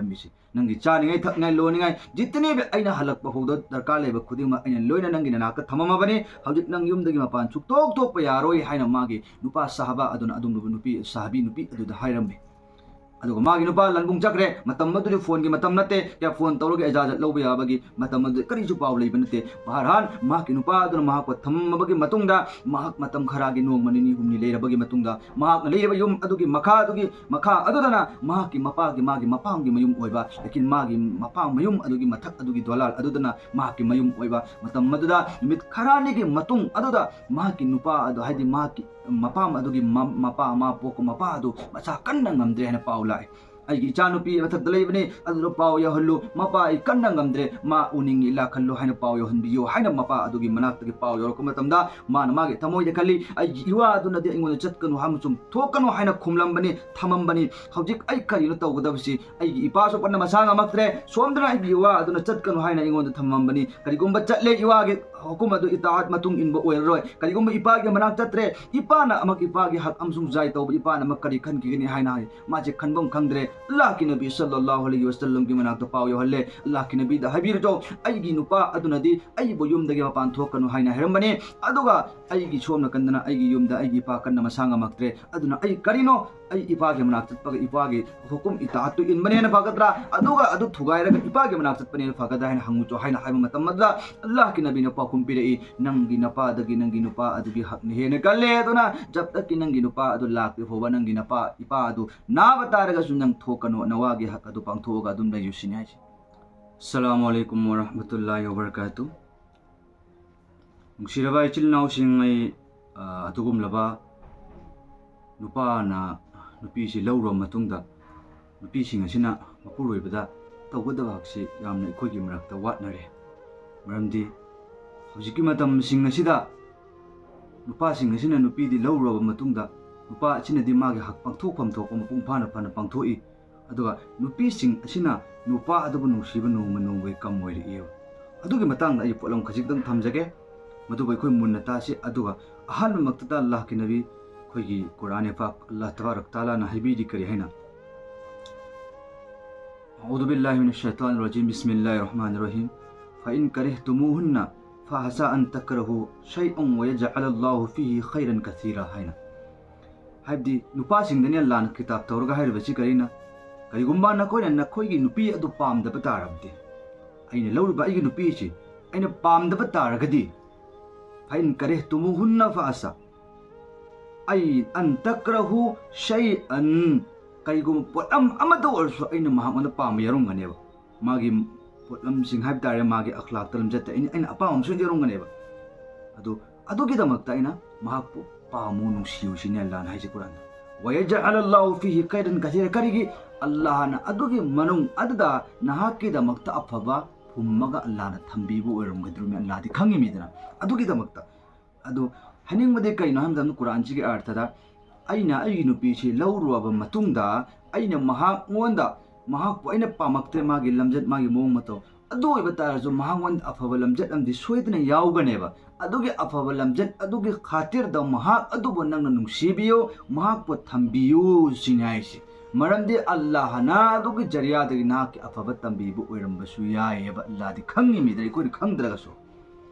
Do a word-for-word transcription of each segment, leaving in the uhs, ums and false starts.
ꯍꯥꯏꯔꯝꯃꯤꯁꯤ꯫ ꯅꯪꯒꯤ ꯆꯥꯅꯤꯡꯉꯥꯏ, ꯊꯛꯅꯤꯡꯉꯥꯏ, ꯂꯣꯟꯅꯤꯡꯉꯥꯏ, ꯖꯤꯇꯅꯦꯕ ꯑꯩꯅ ꯍꯜꯂꯛꯄ ꯐꯥꯎꯗ ꯗꯔꯀꯥꯔ ꯂꯩꯕ ꯈꯨꯗꯤꯡꯃꯛ ꯑꯩꯅ ꯂꯣꯏꯅ ꯅꯪꯒꯤ ꯅꯅꯥꯛꯇ ꯊꯝꯃꯝꯃꯕꯅꯤ꯫ ꯍꯧꯖꯤꯛ ꯅꯪ ꯌꯨꯝꯗꯒꯤ ꯃꯄꯥꯟ ꯁꯨꯛꯊꯣꯛ ꯊꯣꯛꯄ ꯌꯥꯔꯣꯏ ꯍꯥꯏꯅ ꯃꯥꯒꯤ ꯅꯨꯄꯥ ꯁꯍꯥꯕꯥ ꯑꯗꯨꯅ ꯑꯗꯨꯝ ꯅꯨꯄꯤ, ꯁꯍꯥꯕꯤ ꯅꯨꯄꯤ ꯑꯗꯨꯗ ꯍꯥꯏꯔꯝꯃꯤ꯫ ꯑꯗꯨꯒ ꯃꯥꯒꯤ ꯅꯨꯄꯥ ꯂꯟꯕꯨꯡ ꯆꯠꯈ꯭ꯔꯦ꯫ ꯃꯇꯝ ꯑꯗꯨꯗꯤ ꯐꯣꯟꯒꯤ ꯃꯇꯝ ꯅꯠꯇꯦ, ꯀꯌꯥ ꯐꯣꯟ ꯇꯧꯔꯒ ꯏꯖꯥꯖꯠ ꯂꯧꯕ ꯌꯥꯕꯒꯤ ꯃꯇꯝ ꯑꯗꯨꯗꯤ ꯀꯔꯤꯁꯨ ꯄꯥꯎ ꯂꯩꯕ ꯅꯠꯇꯦ꯫ ꯕꯍꯔꯍꯥꯜ, ꯃꯍꯥꯛꯀꯤ ꯅꯨꯄꯥ ꯑꯗꯨꯅ ꯃꯍꯥꯛꯄꯨ ꯊꯝꯃꯝꯃꯕꯒꯤ ꯃꯇꯨꯡꯗ, ꯃꯍꯥꯛ ꯃꯇꯝ ꯈꯔꯒꯤ ꯅꯣꯡꯃ ꯅꯤꯅꯤ ꯍꯨꯝꯅꯤ ꯂꯩꯔꯕꯒꯤ ꯃꯇꯨꯡꯗ, ꯃꯍꯥꯛꯅ ꯂꯩꯔꯤꯕ ꯌꯨꯝ ꯑꯗꯨꯒꯤ ꯃꯈꯥ ꯑꯗꯨꯒꯤ ꯃꯈꯥ ꯑꯗꯨꯗꯅ ꯃꯍꯥꯛꯀꯤ ꯃꯄꯥꯒꯤ, ꯃꯥꯒꯤ ꯃꯄꯥꯝꯒꯤ ꯃꯌꯨꯝ ꯑꯣꯏꯕ, ꯂꯦꯀꯤꯟ ꯃꯥꯒꯤ ꯃꯄꯥꯝ ꯃꯌꯨꯝ ꯑꯗꯨꯒꯤ ꯃꯊꯛ ꯑꯗꯨꯒꯤ ꯗꯣꯂꯥꯜ ꯑꯗꯨꯗꯅ ꯃꯍꯥꯛꯀꯤ ꯃꯌꯨꯝ ꯑꯣꯏꯕ꯫ ꯃꯇꯝ ꯑꯗꯨꯗ ꯅꯨꯃꯤꯠ ꯈꯔꯅꯤꯒꯤ ꯃꯇꯨꯡ ꯑꯗꯨꯗ ꯃꯍꯥꯛꯀꯤ ꯅꯨꯄꯥ ꯑꯗꯨ, ꯍꯥꯏꯗꯤ ꯃꯍꯥꯛꯀꯤ ꯃꯄꯥꯝ ꯑꯗꯨꯒꯤ ꯃ-, ꯃꯄꯥ, ꯃꯥ ꯄꯣꯛꯄ ꯃꯄꯥ ꯑꯗꯨ ꯃꯁꯥ ꯀꯟꯅ ꯉꯝꯗ꯭ꯔꯦ ꯍꯥꯏꯅ ꯄꯥꯎ ꯂꯥꯛꯑꯦ꯫ "ꯑꯩꯒꯤ ꯏꯆꯥꯅꯨꯄꯤ ꯃꯊꯛꯇ ꯂꯩꯕꯅꯤ, ꯑꯗꯨꯗ ꯄꯥꯎ ꯌꯧꯍꯜꯂꯨ, ꯃꯄꯥ ꯑꯩ ꯀꯟꯅ ꯉꯝꯗ꯭ꯔꯦ, ꯃꯥ ꯎꯅꯤꯡꯉꯤ, ꯂꯥꯛꯍꯜꯂꯨ ꯍꯥꯏꯅ ꯄꯥꯎ ꯌꯧꯍꯟꯕꯤꯌꯨ" ꯍꯥꯏꯅ ꯃꯄꯥ ꯑꯗꯨꯒꯤ ꯃꯅꯥꯛꯇꯒꯤ ꯄꯥꯎ ꯌꯧꯔꯛꯄ ꯃꯇꯝꯗ, ꯃꯥꯅ ꯃꯥꯒꯤ ꯊꯃꯣꯏꯗ ꯈꯜꯂꯤ, "ꯑꯩꯒꯤ ꯏꯋꯥ ꯑꯗꯨꯅꯗꯤ ꯑꯩꯉꯣꯟꯗ ꯆꯠꯀꯅꯨ ꯑꯃꯁꯨꯡ ꯊꯣꯛꯀꯅꯨ ꯍꯥꯏꯅ ꯈꯨꯝꯂꯝꯕꯅꯤ, ꯊꯝꯃꯝꯕꯅꯤ꯫ ꯍꯧꯖꯤꯛ ꯑꯩ ꯀꯔꯤꯅꯣ ꯇꯧꯒꯗꯕꯁꯤ? ꯑꯩꯒꯤ ꯏꯄꯥꯁꯨ ꯀꯟꯅ ꯃꯁꯥ ꯉꯝꯃꯛꯇ꯭ꯔꯦ, ꯁꯣꯝꯗꯅ ꯑꯩꯒꯤ ꯏꯋꯥ ꯑꯗꯨꯅ ꯆꯠꯀꯅꯨ ꯍꯥꯏꯅ ꯑꯩꯉꯣꯟꯗ ꯊꯝꯃꯝꯕꯅꯤ꯫ ꯀꯔꯤꯒꯨꯝꯕ ꯆꯠꯂꯦ, ꯏꯋꯥꯒꯤ ꯍꯨꯀꯨꯝ ꯑꯗꯨ ꯏꯇꯥꯑꯠ ꯃꯇꯨꯡ ꯏꯟꯕ ꯑꯣꯏꯔꯔꯣꯏ꯫ ꯀꯔꯤꯒꯨꯝꯕ ꯏꯄꯥꯒꯤ ꯃꯅꯥꯛ ꯆꯠꯇ꯭ꯔꯦ, ꯏꯄꯥꯅ ꯑꯃꯨꯛ ꯏꯄꯥꯒꯤ ꯍꯛ ꯑꯃꯁꯨꯡ ꯖꯥꯏ ꯇꯧꯕ ꯏꯄꯥꯅ ꯑꯃꯨꯛ ꯀꯔꯤ ꯈꯟꯈꯤꯒꯅꯤ?" ꯍꯥꯏꯅ ꯍꯥꯏ꯫ ꯃꯥꯁꯦ ꯈꯟꯐꯝ ꯈꯪꯗ꯭ꯔꯦ꯫ ꯑꯜꯂꯥꯍꯀꯤ ꯅꯕꯤ ꯁꯜꯂꯜꯂꯥꯍꯨ ꯑꯂꯩꯍꯤ ꯋꯁꯜꯂꯝꯒꯤ ꯃꯅꯥꯛꯇ ꯄꯥꯎ ꯌꯧꯍꯜꯂꯦ, "ꯑꯜꯂꯥꯍꯀꯤ ꯅꯕꯤꯗ ꯍꯥꯏꯕꯤꯔꯨꯆꯣ, ꯑꯩꯒꯤ ꯅꯨꯄꯥ ꯑꯗꯨꯅꯗꯤ ꯑꯩꯕꯨ ꯌꯨꯝꯗꯒꯤ ꯃꯄꯥꯟ ꯊꯣꯛꯀꯅꯨ ꯍꯥꯏꯅ ꯍꯥꯏꯔꯝꯕꯅꯤ, ꯑꯗꯨꯒ ꯑꯩꯒꯤ ꯁꯣꯝ ꯅꯥꯀꯟꯗꯅ ꯑꯩꯒꯤ ꯌꯨꯝꯗ ꯑꯩꯒꯤ ꯏꯄꯥ ꯀꯟꯅ ꯃꯁꯥ ꯉꯝꯃꯛꯇ꯭ꯔꯦ, ꯑꯗꯨꯅ ꯑꯩ ꯀꯔꯤꯅꯣ, ꯑꯩ ꯏꯄꯥꯒꯤ ꯃꯅꯥꯛ ꯆꯠꯄꯒ ꯏꯄꯥꯒꯤ ꯍꯨꯀꯨꯝ ꯏꯇꯥꯑꯠꯇꯨ ꯏꯟꯕꯅ ꯍꯦꯟꯅ ꯐꯒꯗ꯭ꯔꯥ, ꯑꯗꯨꯒ ꯑꯗꯨ ꯊꯨꯒꯥꯏꯔꯒ ꯏꯄꯥꯒꯤ ꯃꯅꯥꯛ ꯆꯠꯄꯅ ꯍꯦꯟꯅ ꯐꯒꯗ꯭ꯔꯥ?" ꯍꯥꯏꯅ ꯍꯪꯉꯨꯆꯣ ꯍꯥꯏꯅ ꯍꯥꯏꯕ ꯃꯇꯝ ꯑꯗꯨꯗ, ꯑꯜꯂꯥꯍꯀꯤ ꯅꯕꯤꯅ ꯄꯥꯎꯈꯨꯝ ꯄꯤꯔꯛꯏ, "ꯅꯪꯒꯤ ꯅꯄꯥꯗꯒꯤ ꯅꯪꯒꯤ ꯅꯨꯄꯥ ꯑꯗꯨꯒꯤ ꯍꯛꯅ ꯍꯦꯟꯅ ꯀꯜꯂꯦ, ꯑꯗꯨꯅ ꯖꯕ ꯇꯛꯀꯤ ꯅꯪꯒꯤ ꯅꯨꯄꯥ ꯑꯗꯨ ꯂꯥꯛꯇ꯭ꯔꯤ ꯐꯥꯎꯕ ꯅꯪꯒꯤ ꯅꯄꯥ, ꯏꯄꯥ ꯑꯗꯨ ꯅꯥꯕ ꯇꯥꯔꯒꯁꯨ ꯅꯪ ꯊꯣꯛꯀꯅꯨ, ꯅꯋꯥꯒꯤ ꯍꯛ ꯑꯗꯨ ꯄꯥꯡꯊꯣꯛꯑꯒ ꯑꯗꯨꯝ ꯂꯩꯌꯨ" ꯁꯤꯅꯤ ꯍꯥꯏꯁꯦ꯫ ꯑꯁꯁꯂꯥꯃꯨ ꯑꯂꯩꯀꯨꯝ ꯋꯔꯍꯃꯇꯨꯜꯂꯥꯍꯤ ꯋꯕꯔꯀꯥꯇꯨ꯫ ꯅꯨꯡꯁꯤꯔꯕ ꯏꯆꯤꯜ ꯏꯅꯥꯎꯁꯤꯡ, ꯑꯩ, ꯑ, ꯑꯗꯨꯒꯨꯝꯂꯕ ꯅꯨꯄꯥꯅ ꯅꯨꯄꯤꯁꯤ ꯂꯧꯔꯕ ꯃꯇꯨꯡꯗ ꯅꯨꯄꯤꯁꯤꯡ ꯑꯁꯤꯅ ꯃꯄꯨꯔꯣꯏꯕꯗ ꯇꯧꯒꯗꯕ ꯍꯛꯁꯤ ꯌꯥꯝꯅ ꯑꯩꯈꯣꯏꯒꯤ ꯃꯔꯛꯇ ꯋꯥꯠꯅꯔꯦ꯫ ꯃꯔꯝꯗꯤ ꯍꯧꯖꯤꯛꯀꯤ ꯃꯇꯝꯁꯤꯡ ꯑꯁꯤꯗ ꯅꯨꯄꯥꯁꯤꯡ ꯑꯁꯤꯅ ꯅꯨꯄꯤꯗꯤ ꯂꯧꯔꯨꯔꯕ ꯃꯇꯨꯡꯗ ꯅꯨꯄꯥ ꯑꯁꯤꯅꯗꯤ ꯃꯥꯒꯤ ꯍꯛ ꯄꯥꯡꯊꯣꯛꯐꯝ ꯊꯣꯛꯄ ꯃꯄꯨꯡ ꯐꯥꯅ ꯐꯅ ꯄꯥꯡꯊꯣꯛꯏ, ꯑꯗꯨꯒ ꯅꯨꯄꯤꯁꯤꯡ ꯑꯁꯤꯅ ꯅꯨꯄꯥ ꯑꯗꯨꯕꯨ ꯅꯨꯡꯁꯤꯕ ꯅꯣꯡꯃ ꯅꯣꯡꯃꯒꯤ ꯀꯝ ꯑꯣꯏꯔꯛꯏ꯫ ꯑꯗꯨꯒꯤ ꯃꯇꯥꯡꯗ ꯑꯩ ꯄꯣꯠꯂꯝ ꯈꯖꯤꯛꯇꯪ ꯊꯝꯖꯒꯦ, ꯃꯗꯨꯕꯨ ꯑꯩꯈꯣꯏ ꯃꯨꯟꯅ ꯇꯥꯁꯤ꯫ ꯑꯗꯨꯒ ꯑꯍꯥꯟꯕꯃꯛꯇꯗ ꯑꯜꯂꯥꯍꯀꯤ ꯅꯕꯤ, ꯑꯩꯈꯣꯏꯒꯤ ꯀꯨꯔꯥꯟ ꯄꯥꯛ ꯑꯜꯂꯥꯍ ꯇꯕꯥꯔꯛ ꯇꯥꯂꯥꯅ ꯍꯥꯏꯕꯤꯔꯤ ꯀꯔꯤ ꯍꯥꯏꯅ? ꯑꯧꯖꯨ ꯕꯤꯜꯂꯥꯍꯤ ꯃꯤꯅꯁ ꯁꯩꯇꯥꯅꯤꯔ ꯔꯖꯤꯝ, ꯕꯤꯁꯃꯤꯜꯂꯥꯍꯤꯔ ꯔꯍꯃꯥꯅꯤꯔ ꯔꯍꯤꯝ꯫ ꯐ ꯏꯟ ꯀꯔꯤꯍꯇꯨꯃꯨꯍꯨꯟꯅ ꯐ ꯑꯁꯥ ꯑꯟ ꯇꯀꯔꯍꯨ ꯁꯩꯑꯟ ꯋ ꯌꯖꯑꯂꯜꯂꯥꯍꯨ ꯐꯤꯍꯤ ꯈꯩꯔꯟ ꯀꯁꯤꯔꯥ ꯍꯥꯏꯅ꯫ ꯍꯥꯏꯕꯗꯤ ꯅꯨꯄꯥꯁꯤꯡꯗꯅꯦ ꯂꯥꯟꯅ ꯈꯤꯇꯥꯕ ꯇꯧꯔꯒ ꯍꯥꯏꯔꯤꯕꯁꯤ ꯀꯔꯤꯅ? ꯀꯔꯤꯒꯨꯝꯕ ꯅꯈꯣꯏꯅ ꯅꯈꯣꯏꯒꯤ ꯅꯨꯄꯤ ꯑꯗꯨ ꯄꯥꯝꯗꯕ ꯇꯥꯔꯕꯗꯤ, ꯑꯩꯅ ꯂꯧꯔꯤꯕ ꯑꯩꯒꯤ ꯅꯨꯄꯤꯁꯤ ꯑꯩꯅ ꯄꯥꯝꯗꯕ ꯇꯥꯔꯒꯗꯤ, ꯐ ꯏꯟ ꯀꯔꯤꯍꯇꯨꯃꯨꯍꯨꯟꯅ ꯐ ꯑꯁꯥ ꯑꯩ ꯑꯟ ꯇꯀ꯭ꯔꯍꯨ ꯁꯩ ꯑꯟ, ꯀꯔꯤꯒꯨꯝꯕ ꯄꯣꯠꯂꯝ ꯑꯃꯗ ꯑꯣꯏꯔꯁꯨ ꯑꯩꯅ ꯃꯍꯥꯛꯉꯣꯟꯗ ꯄꯥꯝꯕ ꯌꯥꯎꯔꯝꯒꯅꯦꯕ꯫ ꯃꯥꯒꯤ ꯄꯣꯠꯂꯝꯁꯤꯡ ꯍꯥꯏꯕ ꯇꯥꯔꯦ, ꯃꯥꯒꯤ ꯑꯈ꯭ꯂꯥꯛꯇ ꯂꯝꯆꯠꯇ ꯑꯩꯅ, ꯑꯩꯅ ꯑꯄꯥꯝꯕ ꯑꯃꯁꯨ ꯌꯥꯎꯔꯝꯒꯅꯦꯕ꯫ ꯑꯗꯨ, ꯑꯗꯨꯒꯤꯗꯃꯛꯇ ꯑꯩꯅ ꯃꯍꯥꯛꯄꯨ ꯄꯥꯝꯃꯨ, ꯅꯨꯡꯁꯤꯌꯨ ꯁꯤꯅꯤ ꯑꯜꯂꯥꯍꯅ ꯍꯥꯏꯁꯤ ꯀꯨꯔꯥꯟꯗ꯫ ꯋꯌꯖꯑꯂꯜꯂꯥꯍꯨ ꯐꯤꯍꯤ ꯈꯩꯔꯟ ꯀꯁꯤꯔ꯫ ꯀꯔꯤꯒꯤ? ꯑꯜꯂꯥꯍꯅ ꯑꯗꯨꯒꯤ ꯃꯅꯨꯡ ꯑꯗꯨꯗ ꯅꯍꯥꯛꯀꯤꯗꯃꯛꯇ ꯑꯐꯕ ꯐꯨꯝꯃꯒ ꯑꯜꯂꯥꯍꯅ ꯊꯝꯕꯤꯕ ꯑꯣꯏꯔꯝꯒꯗ꯭ꯔꯃꯤ, ꯑꯜꯂꯥꯍꯗꯤ ꯈꯪꯉꯤꯃꯤꯗꯅ꯫ ꯑꯗꯨꯒꯤꯗꯃꯛꯇ ꯑꯗꯨ ꯍꯥꯏꯅꯤꯡꯕꯗꯤ ꯀꯩꯅꯣ ꯍꯥꯏꯕ ꯃꯇꯝꯗ, ꯀꯨꯔꯥꯟꯁꯤꯒꯤ ꯑꯔꯊꯗ ꯑꯩꯅ ꯑꯩꯒꯤ ꯅꯨꯄꯤꯁꯤ ꯂꯧꯔꯨꯔꯕ ꯃꯇꯨꯡꯗ, ꯑꯩꯅ ꯃꯍꯥꯛꯉꯣꯟꯗ, ꯃꯍꯥꯛꯄꯨ ꯑꯩꯅ ꯄꯥꯝꯃꯛꯇ꯭ꯔꯦ, ꯃꯥꯒꯤ ꯂꯝꯆꯠ, ꯃꯥꯒꯤ ꯃꯑꯣꯡ ꯃꯇꯧ, ꯑꯗꯨ ꯑꯣꯏꯕ ꯇꯥꯔꯁꯨ ꯃꯍꯥꯛꯉꯣꯟꯗ ꯑꯐꯕ ꯂꯝꯆꯠ ꯑꯃꯗꯤ ꯁꯣꯏꯗꯅ ꯌꯥꯎꯒꯅꯦꯕ꯫ ꯑꯗꯨꯒꯤ ꯑꯐꯕ ꯂꯝꯆꯠ ꯑꯗꯨꯒꯤ ꯈꯥꯇꯤꯔꯗ ꯃꯍꯥꯛ ꯑꯗꯨꯕꯨ ꯅꯪꯅ ꯅꯨꯡꯁꯤꯕꯤꯌꯨ, ꯃꯍꯥꯛꯄꯨ ꯊꯝꯕꯤꯌꯨ ꯁꯤꯅꯤ ꯍꯥꯏꯁꯦ꯫ ꯃꯔꯝꯗꯤ ꯑꯜꯂꯥꯍꯅ ꯑꯗꯨꯒꯤ ꯖꯔꯤꯌꯥꯗꯒꯤ ꯅꯍꯥꯛꯀꯤ ꯑꯐꯕ ꯇꯝꯕꯤꯕ ꯑꯣꯏꯔꯝꯕꯁꯨ ꯌꯥꯏꯑꯕ꯫ ꯑꯜꯂꯥꯍꯗꯤ ꯈꯪꯉꯤꯃꯤꯗꯅ, ꯑꯩꯈꯣꯏꯅ ꯈꯪꯗ꯭ꯔꯒꯁꯨ꯫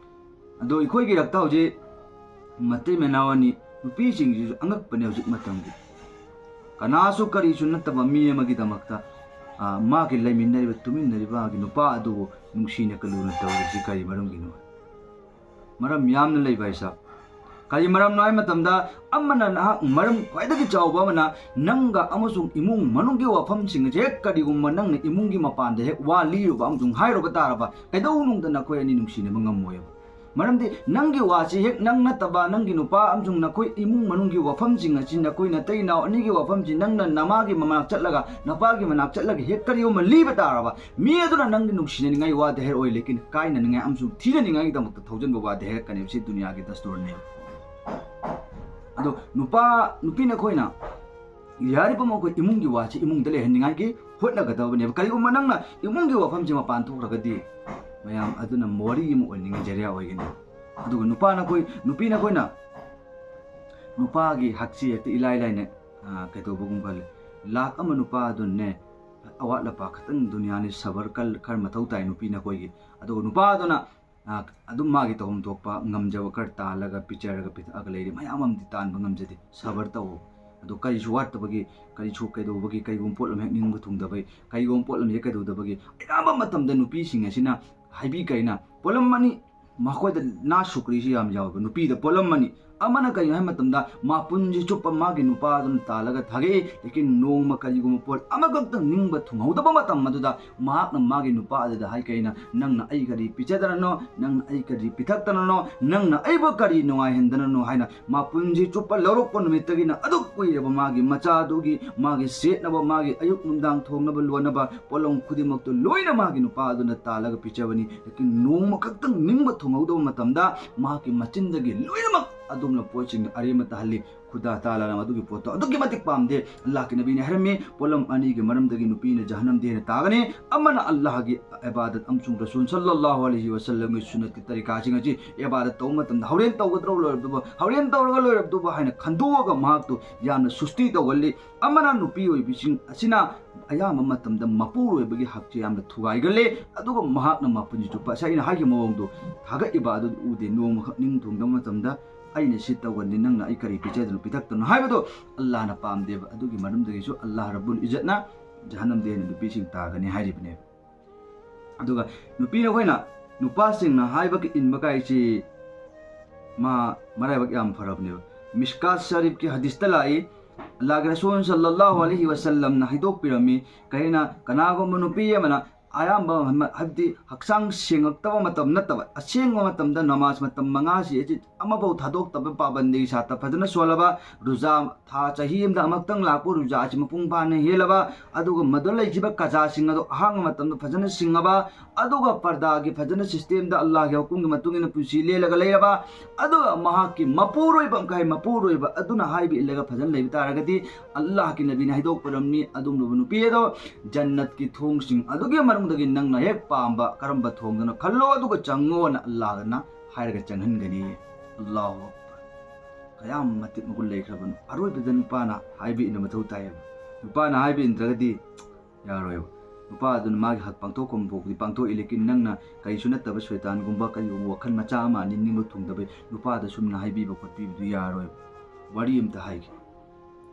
ꯑꯗꯣ ꯑꯩꯈꯣꯏꯒꯤ ꯔꯛꯇ ꯍꯧꯖꯤꯛ ꯃꯇꯩ ꯃꯅꯥꯎ ꯑꯅꯤ, ꯅꯨꯄꯤꯁꯤꯡꯁꯤꯁꯨ ꯑꯉꯛꯄꯅꯦ ꯍꯧꯖꯤꯛ ꯃꯇꯝꯒꯤ꯫ ꯀꯅꯥꯁꯨ ꯀꯔꯤꯁꯨ ꯅꯠꯇꯕ ꯃꯤ ꯑꯃꯒꯤꯗꯃꯛꯇ, ꯑ, ꯃꯥꯒꯤ ꯂꯩꯃꯤꯟꯅꯔꯤꯕ, ꯇꯨꯃꯤꯟꯅꯔꯤꯕ ꯃꯥꯒꯤ ꯅꯨꯄꯥ ꯑꯗꯨꯕꯨ ꯅꯨꯡꯁꯤꯅ ꯀꯂꯨꯅ ꯇꯧꯔꯤꯁꯤ ꯀꯔꯤ ꯃꯔꯝꯒꯤꯅꯣ? ꯃꯔꯝ ꯌꯥꯝꯅ ꯂꯩꯕ ꯍꯥꯏꯁꯥ꯫ ꯀꯔꯤ ꯃꯔꯝꯅꯣ ꯍꯥꯏꯕ ꯃꯇꯝꯗ, ꯑꯃꯅ ꯅꯍꯥꯛ, ꯃꯔꯝ ꯈ꯭ꯋꯥꯏꯗꯒꯤ ꯆꯥꯎꯕ ꯑꯃꯅ, ꯅꯪꯒ ꯑꯃꯁꯨꯡ ꯏꯃꯨꯡ ꯃꯅꯨꯡꯒꯤ ꯋꯥꯐꯝꯁꯤꯡ ꯑꯁꯦ ꯍꯦꯛ ꯀꯔꯤꯒꯨꯝꯕ ꯅꯪꯅ ꯏꯃꯨꯡꯒꯤ ꯃꯄꯥꯟꯗ ꯍꯦꯛ ꯋꯥ ꯂꯤꯔꯨꯕ ꯑꯃꯁꯨꯡ ꯍꯥꯏꯔꯨꯕ ꯇꯥꯔꯕ, ꯀꯩꯗꯧꯅꯨꯡꯗ ꯅꯈꯣꯏ ꯑꯅꯤ ꯅꯨꯡꯁꯤꯅꯕ ꯉꯝꯃꯣꯏꯕ꯫ ꯃꯔꯝꯗꯤ ꯅꯪꯒꯤ ꯋꯥꯁꯤ ꯍꯦꯛ ꯅꯪ ꯅꯠꯇꯕ ꯅꯪꯒꯤ ꯅꯨꯄꯥ ꯑꯃꯁꯨꯡ ꯅꯈꯣꯏ ꯏꯃꯨꯡ ꯃꯅꯨꯡꯒꯤ ꯋꯥꯐꯝꯁꯤꯡ ꯑꯁꯤ, ꯅꯈꯣꯏ ꯅꯇꯩ ꯏꯅꯥꯎ ꯑꯅꯤꯒꯤ ꯋꯥꯐꯝꯁꯤ ꯅꯪꯅ ꯅꯃꯥꯒꯤ ꯃꯅꯥꯛ ꯆꯠꯂꯒ, ꯅꯄꯥꯒꯤ ꯃꯅꯥꯛ ꯆꯠꯂꯒ ꯍꯦꯛ ꯀꯔꯤꯒꯨꯝꯕ ꯂꯤꯕ ꯇꯥꯔꯕ, ꯃꯤ ꯑꯗꯨꯅ ꯅꯪꯒꯤ ꯅꯨꯡꯁꯤꯅꯅꯤꯡꯉꯥꯏ ꯋꯥꯗꯤ ꯍꯥꯏꯔꯛꯑꯣꯏ, ꯂꯦꯀꯤꯟ ꯀꯥꯏꯅꯅꯤꯡꯉꯥꯏ ꯑꯃꯁꯨꯡ ꯊꯤꯅꯅꯤꯡꯉꯥꯏꯒꯤꯗꯃꯛꯇ ꯊꯧꯖꯤꯟꯕ ꯋꯥꯗꯤ ꯍꯥꯏꯔꯛꯀꯅꯦꯕ꯫ ꯁꯤ ꯗꯨꯅꯤꯌꯥꯒꯤ ꯗꯁꯇꯨꯔꯅꯦꯕ꯫ ꯑꯗꯣ ꯅꯨꯄꯥ, ꯅꯨꯄꯤ ꯅꯈꯣꯏꯅ ꯌꯥꯔꯤꯕ ꯃꯈꯩ ꯏꯃꯨꯡꯒꯤ ꯋꯥꯁꯤ ꯏꯃꯨꯡꯗ ꯂꯩꯍꯟꯅꯤꯡꯉꯥꯏꯒꯤ ꯍꯣꯠꯅꯒꯗꯕꯅꯦꯕ꯫ ꯀꯔꯤꯒꯨꯝꯕ ꯅꯪꯅ ꯏꯃꯨꯡꯒꯤ ꯋꯥꯐꯝꯁꯤ ꯃꯄꯥꯟ ꯊꯣꯛꯈ꯭ꯔꯒꯗꯤ, ꯃꯌꯥꯝ ꯑꯗꯨꯅ ꯃꯣꯔꯤ ꯑꯃ ꯑꯣꯏꯅꯤꯡꯉꯥꯏ ꯖꯔꯤꯌꯥ ꯑꯣꯏꯒꯅꯤ꯫ ꯑꯗꯨꯒ ꯅꯨꯄꯥ ꯅꯈꯣꯏ, ꯅꯨꯄꯤ ꯅꯈꯣꯏꯅ ꯅꯨꯄꯥꯒꯤ ꯍꯛꯁꯤ ꯍꯦꯛꯇ ꯏꯂꯥꯏ ꯂꯥꯏꯅ, ꯑ, ꯀꯩꯗꯧꯕꯒꯨꯝ ꯈꯜꯂꯤ꯫ ꯂꯥꯛ ꯑꯃ ꯅꯨꯄꯥ ꯑꯗꯨꯅꯅꯦ, ꯑꯋꯥꯠ ꯑꯄꯥ ꯈꯤꯇꯪ ꯗꯨꯅꯤꯌꯥꯅꯤ, ꯁꯕꯔ ꯀꯜ ꯈꯔ ꯃꯊꯧ ꯇꯥꯏ ꯅꯨꯄꯤꯅ ꯑꯩꯈꯣꯏꯒꯤ꯫ ꯑꯗꯨꯒ ꯅꯨꯄꯥꯗꯨꯅ, ꯑ, ꯑꯗꯨꯝ ꯃꯥꯒꯤ ꯇꯧꯐꯝ ꯊꯣꯛꯄ ꯉꯝꯖꯕ ꯈꯔ ꯇꯥꯜꯂꯒ ꯄꯤꯖꯔꯒ ꯄꯤꯊꯛꯑꯒ ꯂꯩꯔꯤ꯫ ꯃꯌꯥꯝ ꯑꯃꯗꯤ ꯇꯥꯟꯕ ꯉꯝꯖꯗꯦ꯫ ꯁꯕꯔ ꯇꯧ꯫ ꯑꯗꯣ ꯀꯔꯤꯁꯨ ꯋꯥꯠꯇꯕꯒꯤ, ꯀꯔꯤꯁꯨ ꯀꯩꯗꯧꯕꯒꯤ, ꯀꯩꯒꯨꯝꯕ ꯄꯣꯠ ꯑꯃ ꯍꯦꯛ ꯅꯤꯡꯕ ꯊꯨꯡꯗꯕꯩ, ꯀꯩꯒꯨꯝꯕ ꯄꯣꯠ ꯑꯃ ꯍꯦꯛ ꯀꯩꯗꯧꯗꯕꯒꯤ, ꯑꯌꯥꯝꯕ ꯃꯇꯝꯗ ꯅꯨꯄꯤꯁꯤꯡ ꯑꯁꯤꯅ ꯍꯥꯏꯕꯤ ꯀꯩꯅ ꯄꯣꯠꯂꯝ ꯑꯅꯤ, ꯃꯈꯣꯏꯗ ꯅꯥ ꯁꯨꯀ꯭ꯔꯤꯁꯤ ꯌꯥꯝ ꯌꯥꯎꯋꯦꯕ꯫ ꯅꯨꯄꯤꯗ ꯄꯣꯠꯂꯝ ꯑꯅꯤ, ꯑꯃꯅ ꯀꯩꯅꯣ ꯍꯥꯏꯕ ꯃꯇꯝꯗ ꯃꯥꯄꯨꯟꯁꯤ ꯆꯨꯞꯄ ꯃꯥꯒꯤ ꯅꯨꯄꯥꯗꯨꯅ ꯇꯥꯜꯂꯒ ꯊꯥꯒꯛꯏ, ꯂꯦꯀꯤꯟ ꯅꯣꯡꯃ ꯀꯔꯤꯒꯨꯝꯕ ꯄꯣꯠ ꯑꯃꯈꯛꯇꯪ ꯅꯤꯡꯕ ꯊꯨꯡꯍꯧꯗꯕ ꯃꯇꯝ ꯑꯗꯨꯗ ꯃꯍꯥꯛꯅ ꯃꯥꯒꯤ ꯅꯨꯄꯥ ꯑꯗꯨꯗ ꯍꯥꯏ ꯀꯩꯅ, "ꯅꯪꯅ ꯑꯩ ꯀꯔꯤ ꯄꯤꯖꯗꯅꯅꯣ, ꯅꯪꯅ ꯑꯩ ꯀꯔꯤ ꯄꯤꯊꯛꯇꯅꯅꯣ, ꯅꯪꯅ ꯑꯩꯕꯨ ꯀꯔꯤ ꯅꯨꯡꯉꯥꯏꯍꯟꯗꯅꯅꯣ?" ꯍꯥꯏꯅ ꯃꯥꯄꯨꯟꯁꯤ ꯆꯨꯞꯄ ꯂꯧꯔꯛꯄ ꯅꯨꯃꯤꯠꯇꯒꯤꯅ ꯑꯗꯨꯛ ꯀꯨꯏꯔꯕ ꯃꯥꯒꯤ ꯃꯆꯥꯗꯨꯒꯤ, ꯃꯥꯒꯤ ꯁꯦꯠꯅꯕ, ꯃꯥꯒꯤ ꯑꯌꯨꯛ ꯅꯨꯡꯗꯥꯡ ꯊꯣꯡꯅꯕ ꯂꯣꯟꯅꯕ ꯄꯣꯠꯂꯝ ꯈꯨꯗꯤꯡꯃꯛꯇꯨ ꯂꯣꯏꯅ ꯃꯥꯒꯤ ꯅꯨꯄꯥ ꯑꯗꯨꯅ ꯇꯥꯜꯂꯒ ꯄꯤꯖꯕꯅꯤ꯫ ꯂꯦꯀꯤꯟ ꯅꯣꯡꯃ ꯈꯛꯇꯪ ꯅꯤꯡꯕ ꯊꯨꯡꯍꯧꯗꯕ ꯃꯇꯝꯗ ꯃꯍꯥꯛꯀꯤ ꯃꯆꯤꯟꯗꯒꯤ ꯂꯣꯏꯅꯃꯛ ꯑꯗꯨꯝꯅ ꯄꯣꯠꯁꯤꯡ ꯑꯔꯦꯝꯕ ꯇꯥꯍꯜꯂꯤ꯫ ꯈꯨꯗꯥ ꯇꯥꯂꯥꯅ ꯑꯗꯨꯒꯤ ꯄꯣꯠꯇꯣ ꯑꯗꯨꯛꯀꯤ ꯃꯇꯤꯛ ꯄꯥꯝꯗꯦ꯫ ꯑꯜꯂꯥꯍꯀꯤ ꯅꯕꯤꯅ ꯍꯥꯏꯔꯝꯃꯤ, ꯄꯣꯠꯂꯝ ꯑꯅꯤꯒꯤ ꯃꯔꯝꯗꯒꯤ ꯅꯨꯄꯤꯅ ꯖꯍꯟꯅꯝꯗ ꯍꯦꯟꯅ ꯇꯥꯒꯅꯤ꯫ ꯑꯃꯅ ꯑꯜꯂꯥꯍꯒꯤ ꯏꯕꯥꯗꯠ ꯑꯃꯁꯨꯡ ꯔꯁꯨꯜ ꯁꯜꯂꯜꯂꯥꯍꯨ ꯑꯂꯩꯍꯤ ꯋꯁꯜꯂꯝꯒꯤ ꯁꯨꯟꯅꯠꯀꯤ ꯇꯔꯤꯀꯥꯁꯤꯡ ꯑꯁꯤ ꯏꯕꯥꯗꯠ ꯇꯧꯕ ꯃꯇꯝꯗ ꯍꯣꯔꯦꯟ ꯇꯧꯒꯗ꯭ꯔꯣ ꯂꯣꯏꯔꯕꯗꯨꯕꯨ, ꯍꯣꯔꯦꯟ ꯇꯧꯔꯒ ꯂꯣꯏꯔꯕꯗꯨꯕꯨ ꯍꯥꯏꯅ ꯈꯟꯗꯣꯛꯑꯒ ꯃꯍꯥꯛꯇꯨ ꯌꯥꯝꯅ ꯁꯨꯁꯇꯤ ꯇꯧꯒꯜꯂꯤ꯫ ꯑꯃꯅ ꯅꯨꯄꯤ ꯑꯣꯏꯕꯤꯁꯤꯡ ꯑꯁꯤꯅ ꯑꯌꯥꯝꯕ ꯃꯇꯝꯗ ꯃꯄꯨꯔꯣꯏꯕꯒꯤ ꯍꯛꯁꯦ ꯌꯥꯝꯅ ꯊꯨꯒꯥꯏꯒꯜꯂꯤ꯫ ꯑꯗꯨꯒ ꯃꯍꯥꯛꯅ ꯃꯄꯨꯟꯁꯤ ꯆꯨꯞꯄ ꯉꯁꯥꯏ ꯑꯩꯅ ꯍꯥꯏꯈꯤꯕ ꯃꯑꯣꯡꯗꯣ ꯊꯥꯒꯠꯂꯤꯕ ꯑꯗꯨ ꯎꯗꯦ꯫ ꯅꯣꯡꯃꯈꯛ ꯅꯤꯡ ꯊꯨꯡꯗꯕ ꯃꯇꯝꯗ ꯑꯩꯅ ꯁꯤ ꯇꯧꯒꯅꯤ, ꯅꯪꯅ ꯑꯩ ꯀꯔꯤ ꯄꯤꯖꯗꯅꯣ ꯄꯤꯊꯛꯇꯅꯣ ꯍꯥꯏꯕꯗꯣ ꯑꯜꯂꯥꯍꯅ ꯄꯥꯝꯗꯦꯕ꯫ ꯑꯗꯨꯒꯤ ꯃꯔꯝꯗꯒꯤꯁꯨ ꯑꯜꯂꯥꯍ ꯔꯕꯨꯜ ꯏꯖꯠꯅ ꯖꯍꯟꯅꯝꯗ ꯍꯦꯟꯅ ꯅꯨꯄꯤꯁꯤꯡ ꯇꯥꯒꯅꯤ ꯍꯥꯏꯔꯤꯕꯅꯦꯕ꯫ ꯑꯗꯨꯒ ꯅꯨꯄꯤꯅ ꯑꯩꯈꯣꯏꯅ ꯅꯨꯄꯥꯁꯤꯡꯅ ꯍꯥꯏꯕꯒꯤ ꯏꯟꯕ ꯀꯥꯏꯁꯤ ꯃꯥ ꯃꯔꯥꯏꯕꯛ ꯌꯥꯝ ꯐꯔꯕꯅꯦꯕ꯫ ꯃꯤꯁꯀꯥꯠ ꯁꯔꯤꯐꯀꯤ ꯍꯗꯤꯁꯇ ꯂꯥꯛꯏ, ꯑꯜꯂꯥꯍꯒꯤ ꯔꯁꯨꯜ ꯁꯜꯂꯜꯂꯥꯍꯨ ꯑꯂꯩꯍꯤ ꯋꯁꯜꯂꯝꯅ ꯍꯥꯏꯗꯣꯛꯄꯤꯔꯝꯃꯤ, ꯀꯩꯅ ꯀꯅꯥꯒꯨꯝꯕ ꯅꯨꯄꯤ ꯑꯃꯅ ꯑꯌꯥꯝꯕ ꯃ-, ꯍꯥꯏꯕꯗꯤ ꯍꯛꯆꯥꯡ ꯁꯦꯡꯉꯛꯇꯕ ꯃꯇꯝ ꯅꯠꯇꯕ, ꯑꯁꯦꯡꯕ ꯃꯇꯝꯗ ꯅꯃꯥꯖ ꯃꯇꯝ ꯃꯉꯥꯁꯤ ꯑꯁꯤ ꯑꯃꯐꯥꯎ ꯊꯥꯗꯣꯛꯇꯕ, ꯄꯥꯕꯟꯗꯤꯒꯤ ꯁꯥꯇ꯭ꯔ ꯐꯖꯅ ꯁꯣꯜꯂꯕ, ꯔꯨꯖꯥ ꯊꯥ ꯆꯍꯤ ꯑꯃꯗ ꯑꯃꯨꯛꯇꯪ ꯂꯥꯛꯄ ꯔꯨꯖꯥ ꯑꯁꯤ ꯃꯄꯨꯡ ꯐꯥꯅ ꯍꯦꯜꯂꯕ, ꯑꯗꯨꯒ ꯃꯗꯨꯗ ꯂꯩꯈꯤꯕ ꯀꯖꯥꯁꯤꯡ ꯑꯗꯨ ꯑꯍꯥꯡꯕ ꯃꯇꯝꯗ ꯐꯖꯅ ꯁꯤꯡꯉꯕ, ꯑꯗꯨꯒ ꯄꯔꯗꯥꯒꯤ ꯐꯖꯅ ꯁꯤꯁꯇꯦꯝꯗ ꯑꯜꯂꯥꯍꯒꯤ ꯍꯨꯀꯨꯝꯒꯤ ꯃꯇꯨꯡ ꯏꯟꯅ ꯄꯨꯟꯁꯤ ꯂꯦꯜꯂꯒ ꯂꯩꯔꯕ, ꯑꯗꯨꯒ ꯃꯍꯥꯛꯀꯤ ꯃꯄꯨꯔꯣꯏꯕ, ꯀꯩ ꯃꯄꯨꯔꯣꯏꯕ ꯑꯗꯨꯅ ꯍꯥꯏꯕ ꯏꯜꯂꯒ ꯐꯖꯅ ꯂꯩꯕ ꯇꯥꯔꯒꯗꯤ, ꯑꯜꯂꯥꯍꯀꯤ ꯅꯕꯤꯅ ꯍꯥꯏꯗꯣꯛꯄꯤꯔꯝꯃꯤ, ꯑꯗꯨꯒꯨꯝꯂꯕ ꯅꯨꯄꯤ ꯑꯗꯣ ꯖꯟꯅꯠꯀꯤ ꯊꯣꯡꯁꯤꯡ ꯑꯗꯨꯒꯤ ꯃꯅꯨꯡꯗꯒꯤ ꯅꯪꯅ ꯍꯦꯛ ꯄꯥꯝꯕ ꯀꯔꯝꯕ ꯊꯣꯡꯗꯅꯣ ꯈꯜꯂꯣ, ꯑꯗꯨꯒ ꯆꯪꯉꯣꯅ ꯑꯜꯂꯥꯍꯅ ꯍꯥꯏꯔꯒ ꯆꯪꯍꯟꯒꯅꯤ꯫ ꯑꯜꯂꯥꯍꯨ ꯑꯛꯕꯔ꯫ ꯀꯌꯥꯝ ꯃꯇꯤꯛ ꯃꯒꯨꯟ ꯂꯩꯈ꯭ꯔꯕꯅꯣ꯫ ꯑꯔꯣꯏꯕꯗ ꯅꯨꯄꯥꯅ ꯍꯥꯏꯕ ꯏꯟꯕ ꯃꯊꯧ ꯇꯥꯏꯌꯦꯕ꯫ ꯅꯨꯄꯥꯅ ꯍꯥꯏꯕ ꯏꯟꯗ꯭ꯔꯒꯗꯤ ꯌꯥꯔꯣꯏꯕ꯫ ꯅꯨꯄꯥ ꯑꯗꯨꯅ ꯃꯥꯒꯤ ꯍꯛ ꯄꯥꯡꯊꯣꯛꯐꯝ ꯊꯣꯛꯄꯗꯤ ꯄꯥꯡꯊꯣꯛꯏ, ꯂꯦꯀꯤꯟ ꯅꯪꯅ ꯀꯔꯤꯁꯨ ꯅꯠꯇꯕ ꯁꯣꯏꯇꯥꯟꯒꯨꯝꯕ ꯀꯔꯤꯒꯨꯝꯕ ꯋꯥꯈꯜ ꯃꯆꯥ ꯑꯃ ꯅꯤꯡꯅꯤꯡꯕ ꯊꯨꯡꯗꯕ ꯅꯨꯄꯥꯗ ꯁꯨꯝꯅ ꯍꯥꯏꯕꯤꯕ ꯈꯣꯠꯄꯤꯕꯗꯨ ꯌꯥꯔꯣꯏꯕ꯫ ꯋꯥꯔꯤ ꯑꯝꯇ ꯍꯥꯏꯒꯦ꯫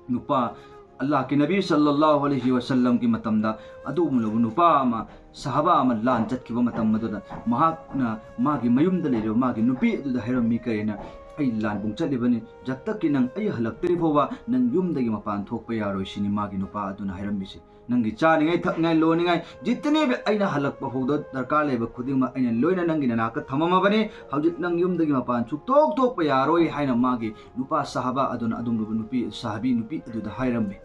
ꯅꯨꯄꯥ, ꯑꯜꯂꯥꯍꯀꯤ ꯅꯕꯤ ꯁꯜꯂꯜꯂꯥꯍꯨ ꯑꯂꯩꯍꯤ ꯋꯥꯁꯜꯂꯝꯒꯤ ꯃꯇꯝꯗ ꯑꯗꯨꯒꯨꯝꯂꯕ ꯅꯨꯄꯥ ꯑꯃ, ꯁꯍꯥꯕꯥ ꯑꯃ ꯂꯥꯟ ꯆꯠꯈꯤꯕ ꯃꯇꯝ ꯑꯗꯨꯗ ꯃꯍꯥꯛꯅ ꯃꯥꯒꯤ ꯃꯌꯨꯝꯗ ꯂꯩꯔꯤꯕ ꯃꯥꯒꯤ ꯅꯨꯄꯤ ꯑꯗꯨꯗ ꯍꯥꯏꯔꯝꯃꯤ ꯀꯔꯤꯅ, "ꯑꯩ ꯂꯥꯟ ꯄꯨꯡ ꯆꯠꯂꯤꯕꯅꯤ, ꯖꯕ ꯇꯛꯀꯤ ꯅꯪ ꯑꯩ ꯍꯜꯂꯛꯇ꯭ꯔꯤ ꯐꯥꯎꯕ ꯅꯪ ꯌꯨꯝꯗꯒꯤ ꯃꯄꯥꯟ ꯊꯣꯛꯄ ꯌꯥꯔꯣꯏ" ꯁꯤꯅꯤ ꯃꯥꯒꯤ ꯅꯨꯄꯥ ꯑꯗꯨꯅ ꯍꯥꯏꯔꯝꯃꯤꯁꯤ꯫ "ꯅꯪꯒꯤ ꯆꯥꯅꯤꯡꯉꯥꯏ ꯊꯛꯅꯤꯡꯉꯥꯏ ꯂꯣꯟꯅꯤꯡꯉꯥꯏ ꯖꯤꯇꯅꯦꯕ ꯑꯩꯅ ꯍꯜꯂꯛꯄ ꯐꯥꯎꯗ ꯗꯔꯀꯥꯔ ꯂꯩꯕ ꯈꯨꯗꯤꯡꯃꯛ ꯑꯩꯅ ꯂꯣꯏꯅ ꯅꯪꯒꯤ ꯅꯅꯥꯛꯇ ꯊꯝꯃꯝꯃꯕꯅꯤ꯫ ꯍꯧꯖꯤꯛ ꯅꯪ ꯌꯨꯝꯗꯒꯤ ꯃꯄꯥꯟ ꯁꯨꯛꯊꯣꯛ ꯊꯣꯛꯄ ꯌꯥꯔꯣꯏ" ꯍꯥꯏꯅ ꯃꯥꯒꯤ ꯅꯨꯄꯥ ꯁꯍꯥꯕꯥ ꯑꯗꯨꯅ ꯑꯗꯨꯒꯨꯝꯂꯕ ꯅꯨꯄꯤ, ꯁꯍꯥꯕꯤ ꯅꯨꯄꯤ ꯑꯗꯨꯗ ꯍꯥꯏꯔꯝꯃꯤ꯫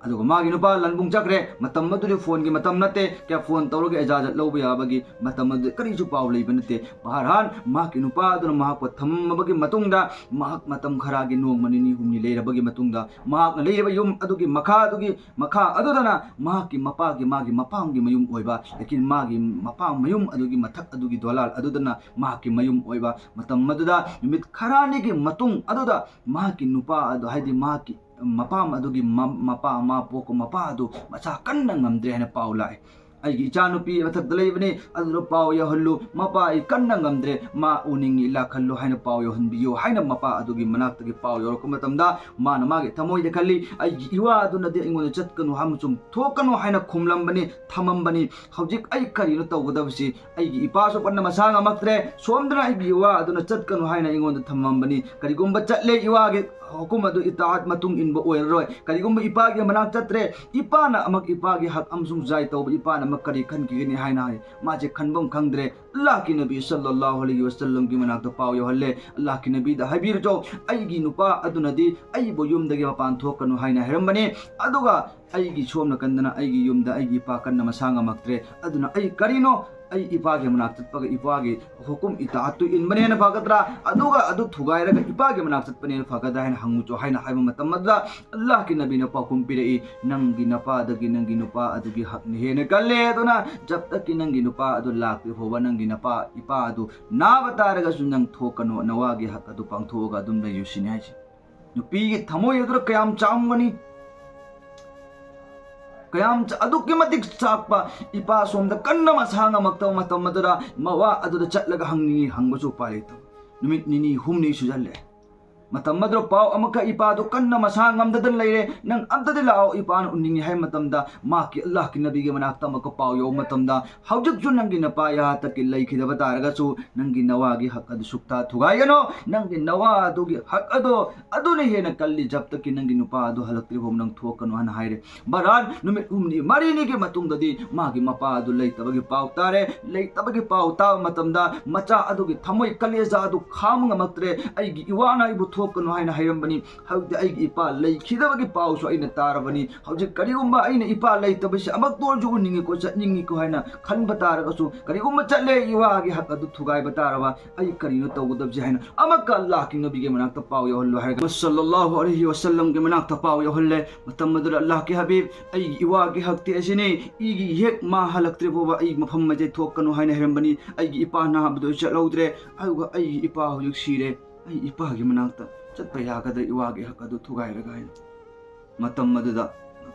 ꯑꯗꯨꯒ ꯃꯥꯒꯤ ꯅꯨꯄꯥ ꯂꯥꯟꯕꯨꯡ ꯆꯠꯈ꯭ꯔꯦ꯫ ꯃꯇꯝ ꯑꯗꯨꯗꯤ ꯐꯣꯟꯒꯤ ꯃꯇꯝ ꯅꯠꯇꯦ, ꯀꯌꯥ ꯐꯣꯟ ꯇꯧꯔꯒ ꯏꯖꯥꯖꯠ ꯂꯧꯕ ꯌꯥꯕꯒꯤ ꯃꯇꯝ ꯑꯗꯨꯗꯤ ꯀꯔꯤꯁꯨ ꯄꯥꯎ ꯂꯩꯕ ꯅꯠꯇꯦ꯫ ꯕꯍꯔꯍꯥꯟ, ꯃꯍꯥꯛꯀꯤ ꯅꯨꯄꯥ ꯑꯗꯨꯅ ꯃꯍꯥꯛꯄꯨ ꯊꯝꯃꯝꯃꯕꯒꯤ ꯃꯇꯨꯡꯗ, ꯃꯍꯥꯛ ꯃꯇꯝ ꯈꯔꯒꯤ ꯅꯣꯡꯃ ꯅꯤꯅꯤ ꯍꯨꯝꯅꯤ ꯂꯩꯔꯕꯒꯤ ꯃꯇꯨꯡꯗ, ꯃꯍꯥꯛꯅ ꯂꯩꯔꯤꯕ ꯌꯨꯝ ꯑꯗꯨꯒꯤ ꯃꯈꯥ ꯑꯗꯨꯒꯤ ꯃꯈꯥ ꯑꯗꯨꯗꯅ ꯃꯍꯥꯛꯀꯤ ꯃꯄꯥꯒꯤ, ꯃꯥꯒꯤ ꯃꯄꯥꯝꯒꯤ ꯃꯌꯨꯝ ꯑꯣꯏꯕ, ꯂꯦꯀꯤꯟ ꯃꯥꯒꯤ ꯃꯄꯥꯝ ꯃꯌꯨꯝ ꯑꯗꯨꯒꯤ ꯃꯊꯛ ꯑꯗꯨꯒꯤ ꯗꯣꯂꯥꯜ ꯑꯗꯨꯗꯅ ꯃꯍꯥꯛꯀꯤ ꯃꯌꯨꯝ ꯑꯣꯏꯕ꯫ ꯃꯇꯝ ꯑꯗꯨꯗ ꯅꯨꯃꯤꯠ ꯈꯔꯅꯤꯒꯤ ꯃꯇꯨꯡ ꯑꯗꯨꯗ ꯃꯍꯥꯛꯀꯤ ꯅꯨꯄꯥ ꯑꯗꯨ, ꯍꯥꯏꯗꯤ ꯃꯍꯥꯛꯀꯤ ꯃꯄꯥꯝ ꯑꯗꯨꯒꯤ ꯃ-, ꯃꯄꯥ, ꯃꯥ ꯄꯣꯛꯄ ꯃꯄꯥ ꯑꯗꯨ ꯃꯁꯥ ꯀꯟꯅ ꯉꯝꯗ꯭ꯔꯦ ꯍꯥꯏꯅ ꯄꯥꯎ ꯂꯥꯛꯑꯦ꯫ "ꯑꯩꯒꯤ ꯏꯆꯥꯅꯨꯄꯤ ꯃꯊꯛꯇ ꯂꯩꯕꯅꯤ, ꯑꯗꯨꯗ ꯄꯥꯎ ꯌꯧꯍꯜꯂꯨ, ꯃꯄꯥ ꯑꯩ ꯀꯟꯅ ꯉꯝꯗ꯭ꯔꯦ, ꯃꯥ ꯎꯅꯤꯡꯉꯤ, ꯂꯥꯛꯍꯜꯂꯨ ꯍꯥꯏꯅ ꯄꯥꯎ ꯌꯧꯍꯟꯕꯤꯌꯨ" ꯍꯥꯏꯅ ꯃꯄꯥ ꯑꯗꯨꯒꯤ ꯃꯅꯥꯛꯇꯒꯤ ꯄꯥꯎ ꯌꯧꯔꯛꯄ ꯃꯇꯝꯗ ꯃꯥꯅ ꯃꯥꯒꯤ ꯊꯃꯣꯏꯗ ꯈꯜꯂꯤ, "ꯑꯩꯒꯤ ꯏꯋꯥ ꯑꯗꯨꯅꯗꯤ ꯑꯩꯉꯣꯟꯗ ꯆꯠꯀꯅꯨ ꯑꯃꯁꯨꯡ ꯊꯣꯛꯀꯅꯨ ꯍꯥꯏꯅ ꯈꯨꯝꯂꯝꯕꯅꯤ, ꯊꯝꯃꯝꯕꯅꯤ꯫ ꯍꯧꯖꯤꯛ ꯑꯩ ꯀꯔꯤꯅꯣ ꯇꯧꯒꯗꯕꯁꯤ? ꯑꯩꯒꯤ ꯏꯄꯥꯁꯨ ꯀꯟꯅ ꯃꯁꯥ ꯉꯝꯃꯛꯇ꯭ꯔꯦ, ꯁꯣꯝꯗꯅ ꯑꯩꯒꯤ ꯏꯋꯥ ꯑꯗꯨꯅ ꯆꯠꯀꯅꯨ ꯍꯥꯏꯅ ꯑꯩꯉꯣꯟꯗ ꯊꯝꯃꯝꯕꯅꯤ꯫ ꯀꯔꯤꯒꯨꯝꯕ ꯆꯠꯂꯦ, ꯏꯋꯥꯒꯤ ꯍꯨꯀꯨꯝ ꯑꯗꯨ ꯏꯇꯥꯑꯠ ꯃꯇꯨꯡ ꯏꯟꯕ ꯑꯣꯏꯔꯔꯣꯏ꯫ ꯀꯔꯤꯒꯨꯝꯕ ꯏꯄꯥꯒꯤ ꯃꯅꯥꯛ ꯆꯠꯇ꯭ꯔꯦ, ꯏꯄꯥꯅ ꯑꯃꯨꯛ ꯏꯄꯥꯒꯤ ꯍꯛ ꯑꯃꯁꯨꯡ ꯖꯥꯏ ꯇꯧꯕ ꯏꯄꯥꯅ ꯑꯃꯨꯛ ꯀꯔꯤ ꯈꯟꯈꯤꯒꯅꯤ?" ꯍꯥꯏꯅ ꯍꯥꯏ꯫ ꯃꯥꯁꯦ ꯈꯟꯐꯝ ꯈꯪꯗ꯭ꯔꯦ꯫ ꯑꯜꯂꯥꯍꯀꯤ ꯅꯕꯤ ꯁꯜꯂꯜꯂꯥꯍꯨ ꯑꯂꯩꯍꯤ ꯋꯥꯁꯜꯂꯝꯒꯤ ꯃꯅꯥꯛꯇ ꯄꯥꯎ ꯌꯧꯍꯜꯂꯦ, "ꯑꯜꯂꯥꯍꯀꯤ ꯅꯕꯤꯗ ꯍꯥꯏꯕꯤꯔꯨꯆꯣ, ꯑꯩꯒꯤ ꯅꯨꯄꯥ ꯑꯗꯨꯅꯗꯤ ꯑꯩꯕꯨ ꯌꯨꯝꯗꯒꯤ ꯃꯄꯥꯟ ꯊꯣꯛꯀꯅꯨ ꯍꯥꯏꯅ ꯍꯥꯏꯔꯝꯕꯅꯤ, ꯑꯗꯨꯒ ꯑꯩꯒꯤ ꯁꯣꯝ ꯅꯥꯀꯟꯗꯅ ꯑꯩꯒꯤ ꯌꯨꯝꯗ ꯑꯩꯒꯤ ꯏꯄꯥ ꯀꯟꯅ ꯃꯁꯥ ꯉꯝꯃꯛꯇ꯭ꯔꯦ, ꯑꯗꯨꯅ ꯑꯩ ꯀꯔꯤꯅꯣ, ꯑꯩ ꯏꯄꯥꯒꯤ ꯃꯅꯥꯛ ꯆꯠꯄꯒ ꯏꯄꯥꯒꯤ ꯍꯨꯀꯨꯝ ꯏꯇꯥꯑꯠꯇꯨ ꯏꯟꯕꯅ ꯍꯦꯟꯅ ꯐꯒꯗ꯭ꯔꯥ, ꯑꯗꯨꯒ ꯑꯗꯨ ꯊꯨꯒꯥꯏꯔꯒ ꯏꯄꯥꯒꯤ ꯃꯅꯥꯛ ꯆꯠꯄꯅ ꯍꯦꯟꯅ ꯐꯒꯗ꯭ꯔꯥ ꯍꯥꯏꯅ ꯍꯪꯉꯨꯆꯣ" ꯍꯥꯏꯅ ꯍꯥꯏꯕ ꯃꯇꯝ ꯑꯗꯨꯗ ꯑꯜꯂꯥꯍꯀꯤ ꯅꯕꯤꯅ ꯄꯥꯎꯈꯨꯝ ꯄꯤꯔꯛꯏ, "ꯅꯪꯒꯤ ꯅꯄꯥꯗꯒꯤ ꯅꯪꯒꯤ ꯅꯨꯄꯥ ꯑꯗꯨꯒꯤ ꯍꯛꯅ ꯍꯦꯟꯅ ꯀꯜꯂꯦ, ꯑꯗꯨꯅ ꯖꯕ ꯇꯛꯀꯤ ꯅꯪꯒꯤ ꯅꯨꯄꯥ ꯑꯗꯨ ꯂꯥꯛꯇ꯭ꯔꯤ ꯐꯥꯎꯕ ꯅꯪꯒꯤ ꯅꯄꯥ, ꯏꯄꯥ ꯑꯗꯨ ꯅꯥꯕ ꯇꯥꯔꯒꯁꯨ ꯅꯪ ꯊꯣꯛꯀꯅꯨ, ꯅꯋꯥꯒꯤ ꯍꯛ ꯑꯗꯨ ꯄꯥꯡꯊꯣꯛꯑꯒ ꯑꯗꯨꯝ ꯂꯩꯌꯨ" ꯁꯤꯅꯤ ꯍꯥꯏꯁꯦ꯫ ꯅꯨꯄꯤꯒꯤ ꯊꯃꯣꯏ ꯑꯗꯨꯗ ꯀꯌꯥꯝ ꯆꯥꯎꯔꯝꯒꯅꯤ? ꯀꯌꯥꯝ ꯆ-, ꯑꯗꯨꯛꯀꯤ ꯃꯇꯤꯛ ꯆꯥꯛꯄ ꯏꯄꯥ ꯁꯣꯝꯗ ꯀꯟꯅ ꯃꯁꯥ ꯉꯝꯃꯛꯇꯕ ꯃꯇꯝ ꯑꯗꯨꯗ ꯃꯋꯥ ꯑꯗꯨꯗ ꯆꯠꯂꯒ ꯍꯪꯅꯤꯡꯉꯤ, ꯍꯪꯕꯁꯨ ꯎꯄꯥꯏ ꯂꯩꯇꯕ꯫ ꯅꯨꯃꯤꯠ ꯅꯤꯅꯤ ꯍꯨꯝꯅꯤ ꯁꯨꯖꯜꯂꯦ꯫ ꯃꯇꯝ ꯑꯗꯨꯗ ꯄꯥꯎ ꯑꯃꯈꯛ ꯏꯄꯥꯗꯨ ꯀꯟꯅ ꯃꯁꯥ ꯉꯝꯗꯗꯅ ꯂꯩꯔꯦ, "ꯅꯪ ꯑꯝꯇꯗꯤ ꯂꯥꯛꯑꯣ, ꯏꯄꯥꯅ ꯎꯅꯤꯡꯉꯤ" ꯍꯥꯏ ꯃꯇꯝꯗ, ꯃꯍꯥꯛꯀꯤ ꯑꯜꯂꯥꯍꯀꯤ ꯅꯕꯤꯒꯤ ꯃꯅꯥꯛꯇ ꯑꯃꯨꯛꯀ ꯄꯥꯎ ꯌꯧꯕ ꯃꯇꯝꯗ, "ꯍꯧꯖꯤꯛꯁꯨ ꯅꯪꯒꯤ ꯅꯄꯥ ꯌꯥꯍꯥꯛꯇꯛꯀꯤ ꯂꯩꯈꯤꯗꯕ ꯇꯥꯔꯒꯁꯨ, ꯅꯪꯒꯤ ꯅꯋꯥꯒꯤ ꯍꯛ ꯑꯗꯨ ꯁꯨꯛꯇ ꯊꯨꯒꯥꯏꯒꯅꯨ, ꯅꯪꯒꯤ ꯅꯋꯥ ꯑꯗꯨꯒꯤ ꯍꯛ ꯑꯗꯣ, ꯑꯗꯨꯅ ꯍꯦꯟꯅ ꯀꯜꯂꯤ, ꯖꯕꯇꯛꯀꯤ ꯅꯪꯒꯤ ꯅꯨꯄꯥ ꯑꯗꯨ ꯍꯜꯂꯛꯇ꯭ꯔꯤ ꯐꯥꯎꯕ ꯅꯪ ꯊꯣꯛꯀꯅꯨ" ꯍꯥꯏꯅ ꯍꯥꯏꯔꯦ꯫ ꯕꯍꯔꯍꯥꯜ, ꯅꯨꯃꯤꯠ ꯍꯨꯝꯅꯤ ꯃꯔꯤꯅꯤꯒꯤ ꯃꯇꯨꯡꯗꯗꯤ ꯃꯥꯒꯤ ꯃꯄꯥ ꯑꯗꯨ ꯂꯩꯇꯕꯒꯤ ꯄꯥꯎ ꯇꯥꯔꯦ꯫ ꯂꯩꯇꯕꯒꯤ ꯄꯥꯎ ꯇꯥꯕ ꯃꯇꯝꯗ ꯃꯆꯥ ꯑꯗꯨꯒꯤ ꯊꯃꯣꯏ ꯀꯂꯦꯖꯥ ꯑꯗꯨ ꯈꯥꯡꯕ ꯉꯝꯃꯛꯇ꯭ꯔꯦ꯫ "ꯑꯩꯒꯤ ꯏꯋꯥꯅ ꯑꯩꯕꯨ ꯊꯣꯛꯀꯅꯨ ꯍꯥꯏꯅ ꯍꯥꯏꯔꯝꯕꯅꯤ, ꯍꯧꯖꯤꯛꯇꯤ ꯑꯩꯒꯤ ꯏꯄꯥ ꯂꯩꯈꯤꯗꯕꯒꯤ ꯄꯥꯎꯁꯨ ꯑꯩꯅ ꯇꯥꯔꯕꯅꯤ꯫ ꯍꯧꯖꯤꯛ ꯀꯔꯤꯒꯨꯝꯕ ꯑꯩꯅ ꯏꯄꯥ ꯂꯩꯇꯕꯁꯤ ꯑꯃꯛꯇ ꯑꯣꯏꯔꯁꯨ ꯎꯅꯤꯡꯉꯤꯀꯣ, ꯆꯠꯅꯤꯡꯉꯤꯀꯣ ꯍꯥꯏꯅ ꯈꯟꯕ ꯇꯥꯔꯒꯁꯨ, ꯀꯔꯤꯒꯨꯝꯕ ꯆꯠꯂꯦ ꯏꯋꯥꯒꯤ ꯍꯛ ꯑꯗꯨ ꯊꯨꯒꯥꯏꯕ ꯇꯥꯔꯕ, ꯑꯩ ꯀꯔꯤꯅꯣ ꯇꯧꯒꯗꯕꯁꯦ?" ꯍꯥꯏꯅ ꯑꯃꯛꯀ ꯑꯜꯂꯥꯍꯀꯤ ꯅꯕꯤꯒꯤ ꯃꯅꯥꯛꯇ ꯄꯥꯎ ꯌꯧꯍꯜꯂꯨ ꯍꯥꯏꯔꯒ, ꯁꯜꯂꯜꯂꯥꯍꯨ ꯑꯂꯩꯍꯤ ꯋꯁꯜꯂꯝꯒꯤ ꯃꯅꯥꯛꯇ ꯄꯥꯎ ꯌꯧꯍꯜꯂꯦ꯫ ꯃꯇꯝ ꯑꯗꯨꯗ, "ꯑꯜꯂꯥꯍꯀꯤ ꯍꯕꯤꯕ, ꯑꯩꯒꯤ ꯏꯋꯥꯒꯤ ꯍꯛꯇꯤ ꯑꯁꯤꯅꯤ, ꯑꯩꯒꯤ ꯍꯦꯛ ꯃꯥ ꯍꯜꯂꯛꯇ꯭ꯔꯤ ꯐꯥꯎꯕ ꯑꯩ ꯃꯐꯝ ꯑꯁꯦ ꯊꯣꯛꯀꯅꯨ ꯍꯥꯏꯅ ꯍꯥꯏꯔꯝꯕꯅꯤ꯫ ꯑꯩꯒꯤ ꯏꯄꯥ ꯅꯥꯕꯗꯣ ꯑꯩ ꯆꯠꯍꯧꯗ꯭ꯔꯦ, ꯑꯗꯨꯒ ꯑꯩꯒꯤ ꯏꯄꯥ ꯍꯧꯖꯤꯛ ꯁꯤꯔꯦ꯫ ꯑꯩ ꯏꯄꯥꯒꯤ ꯃꯅꯥꯛꯇ ꯆꯠꯄ ꯌꯥꯒꯗ꯭ꯔꯥ, ꯏꯋꯥꯒꯤ ꯍꯛ ꯑꯗꯨ ꯊꯨꯒꯥꯏꯔꯒ?" ꯍꯥꯏꯅ꯫ ꯃꯇꯝ ꯑꯗꯨꯗ,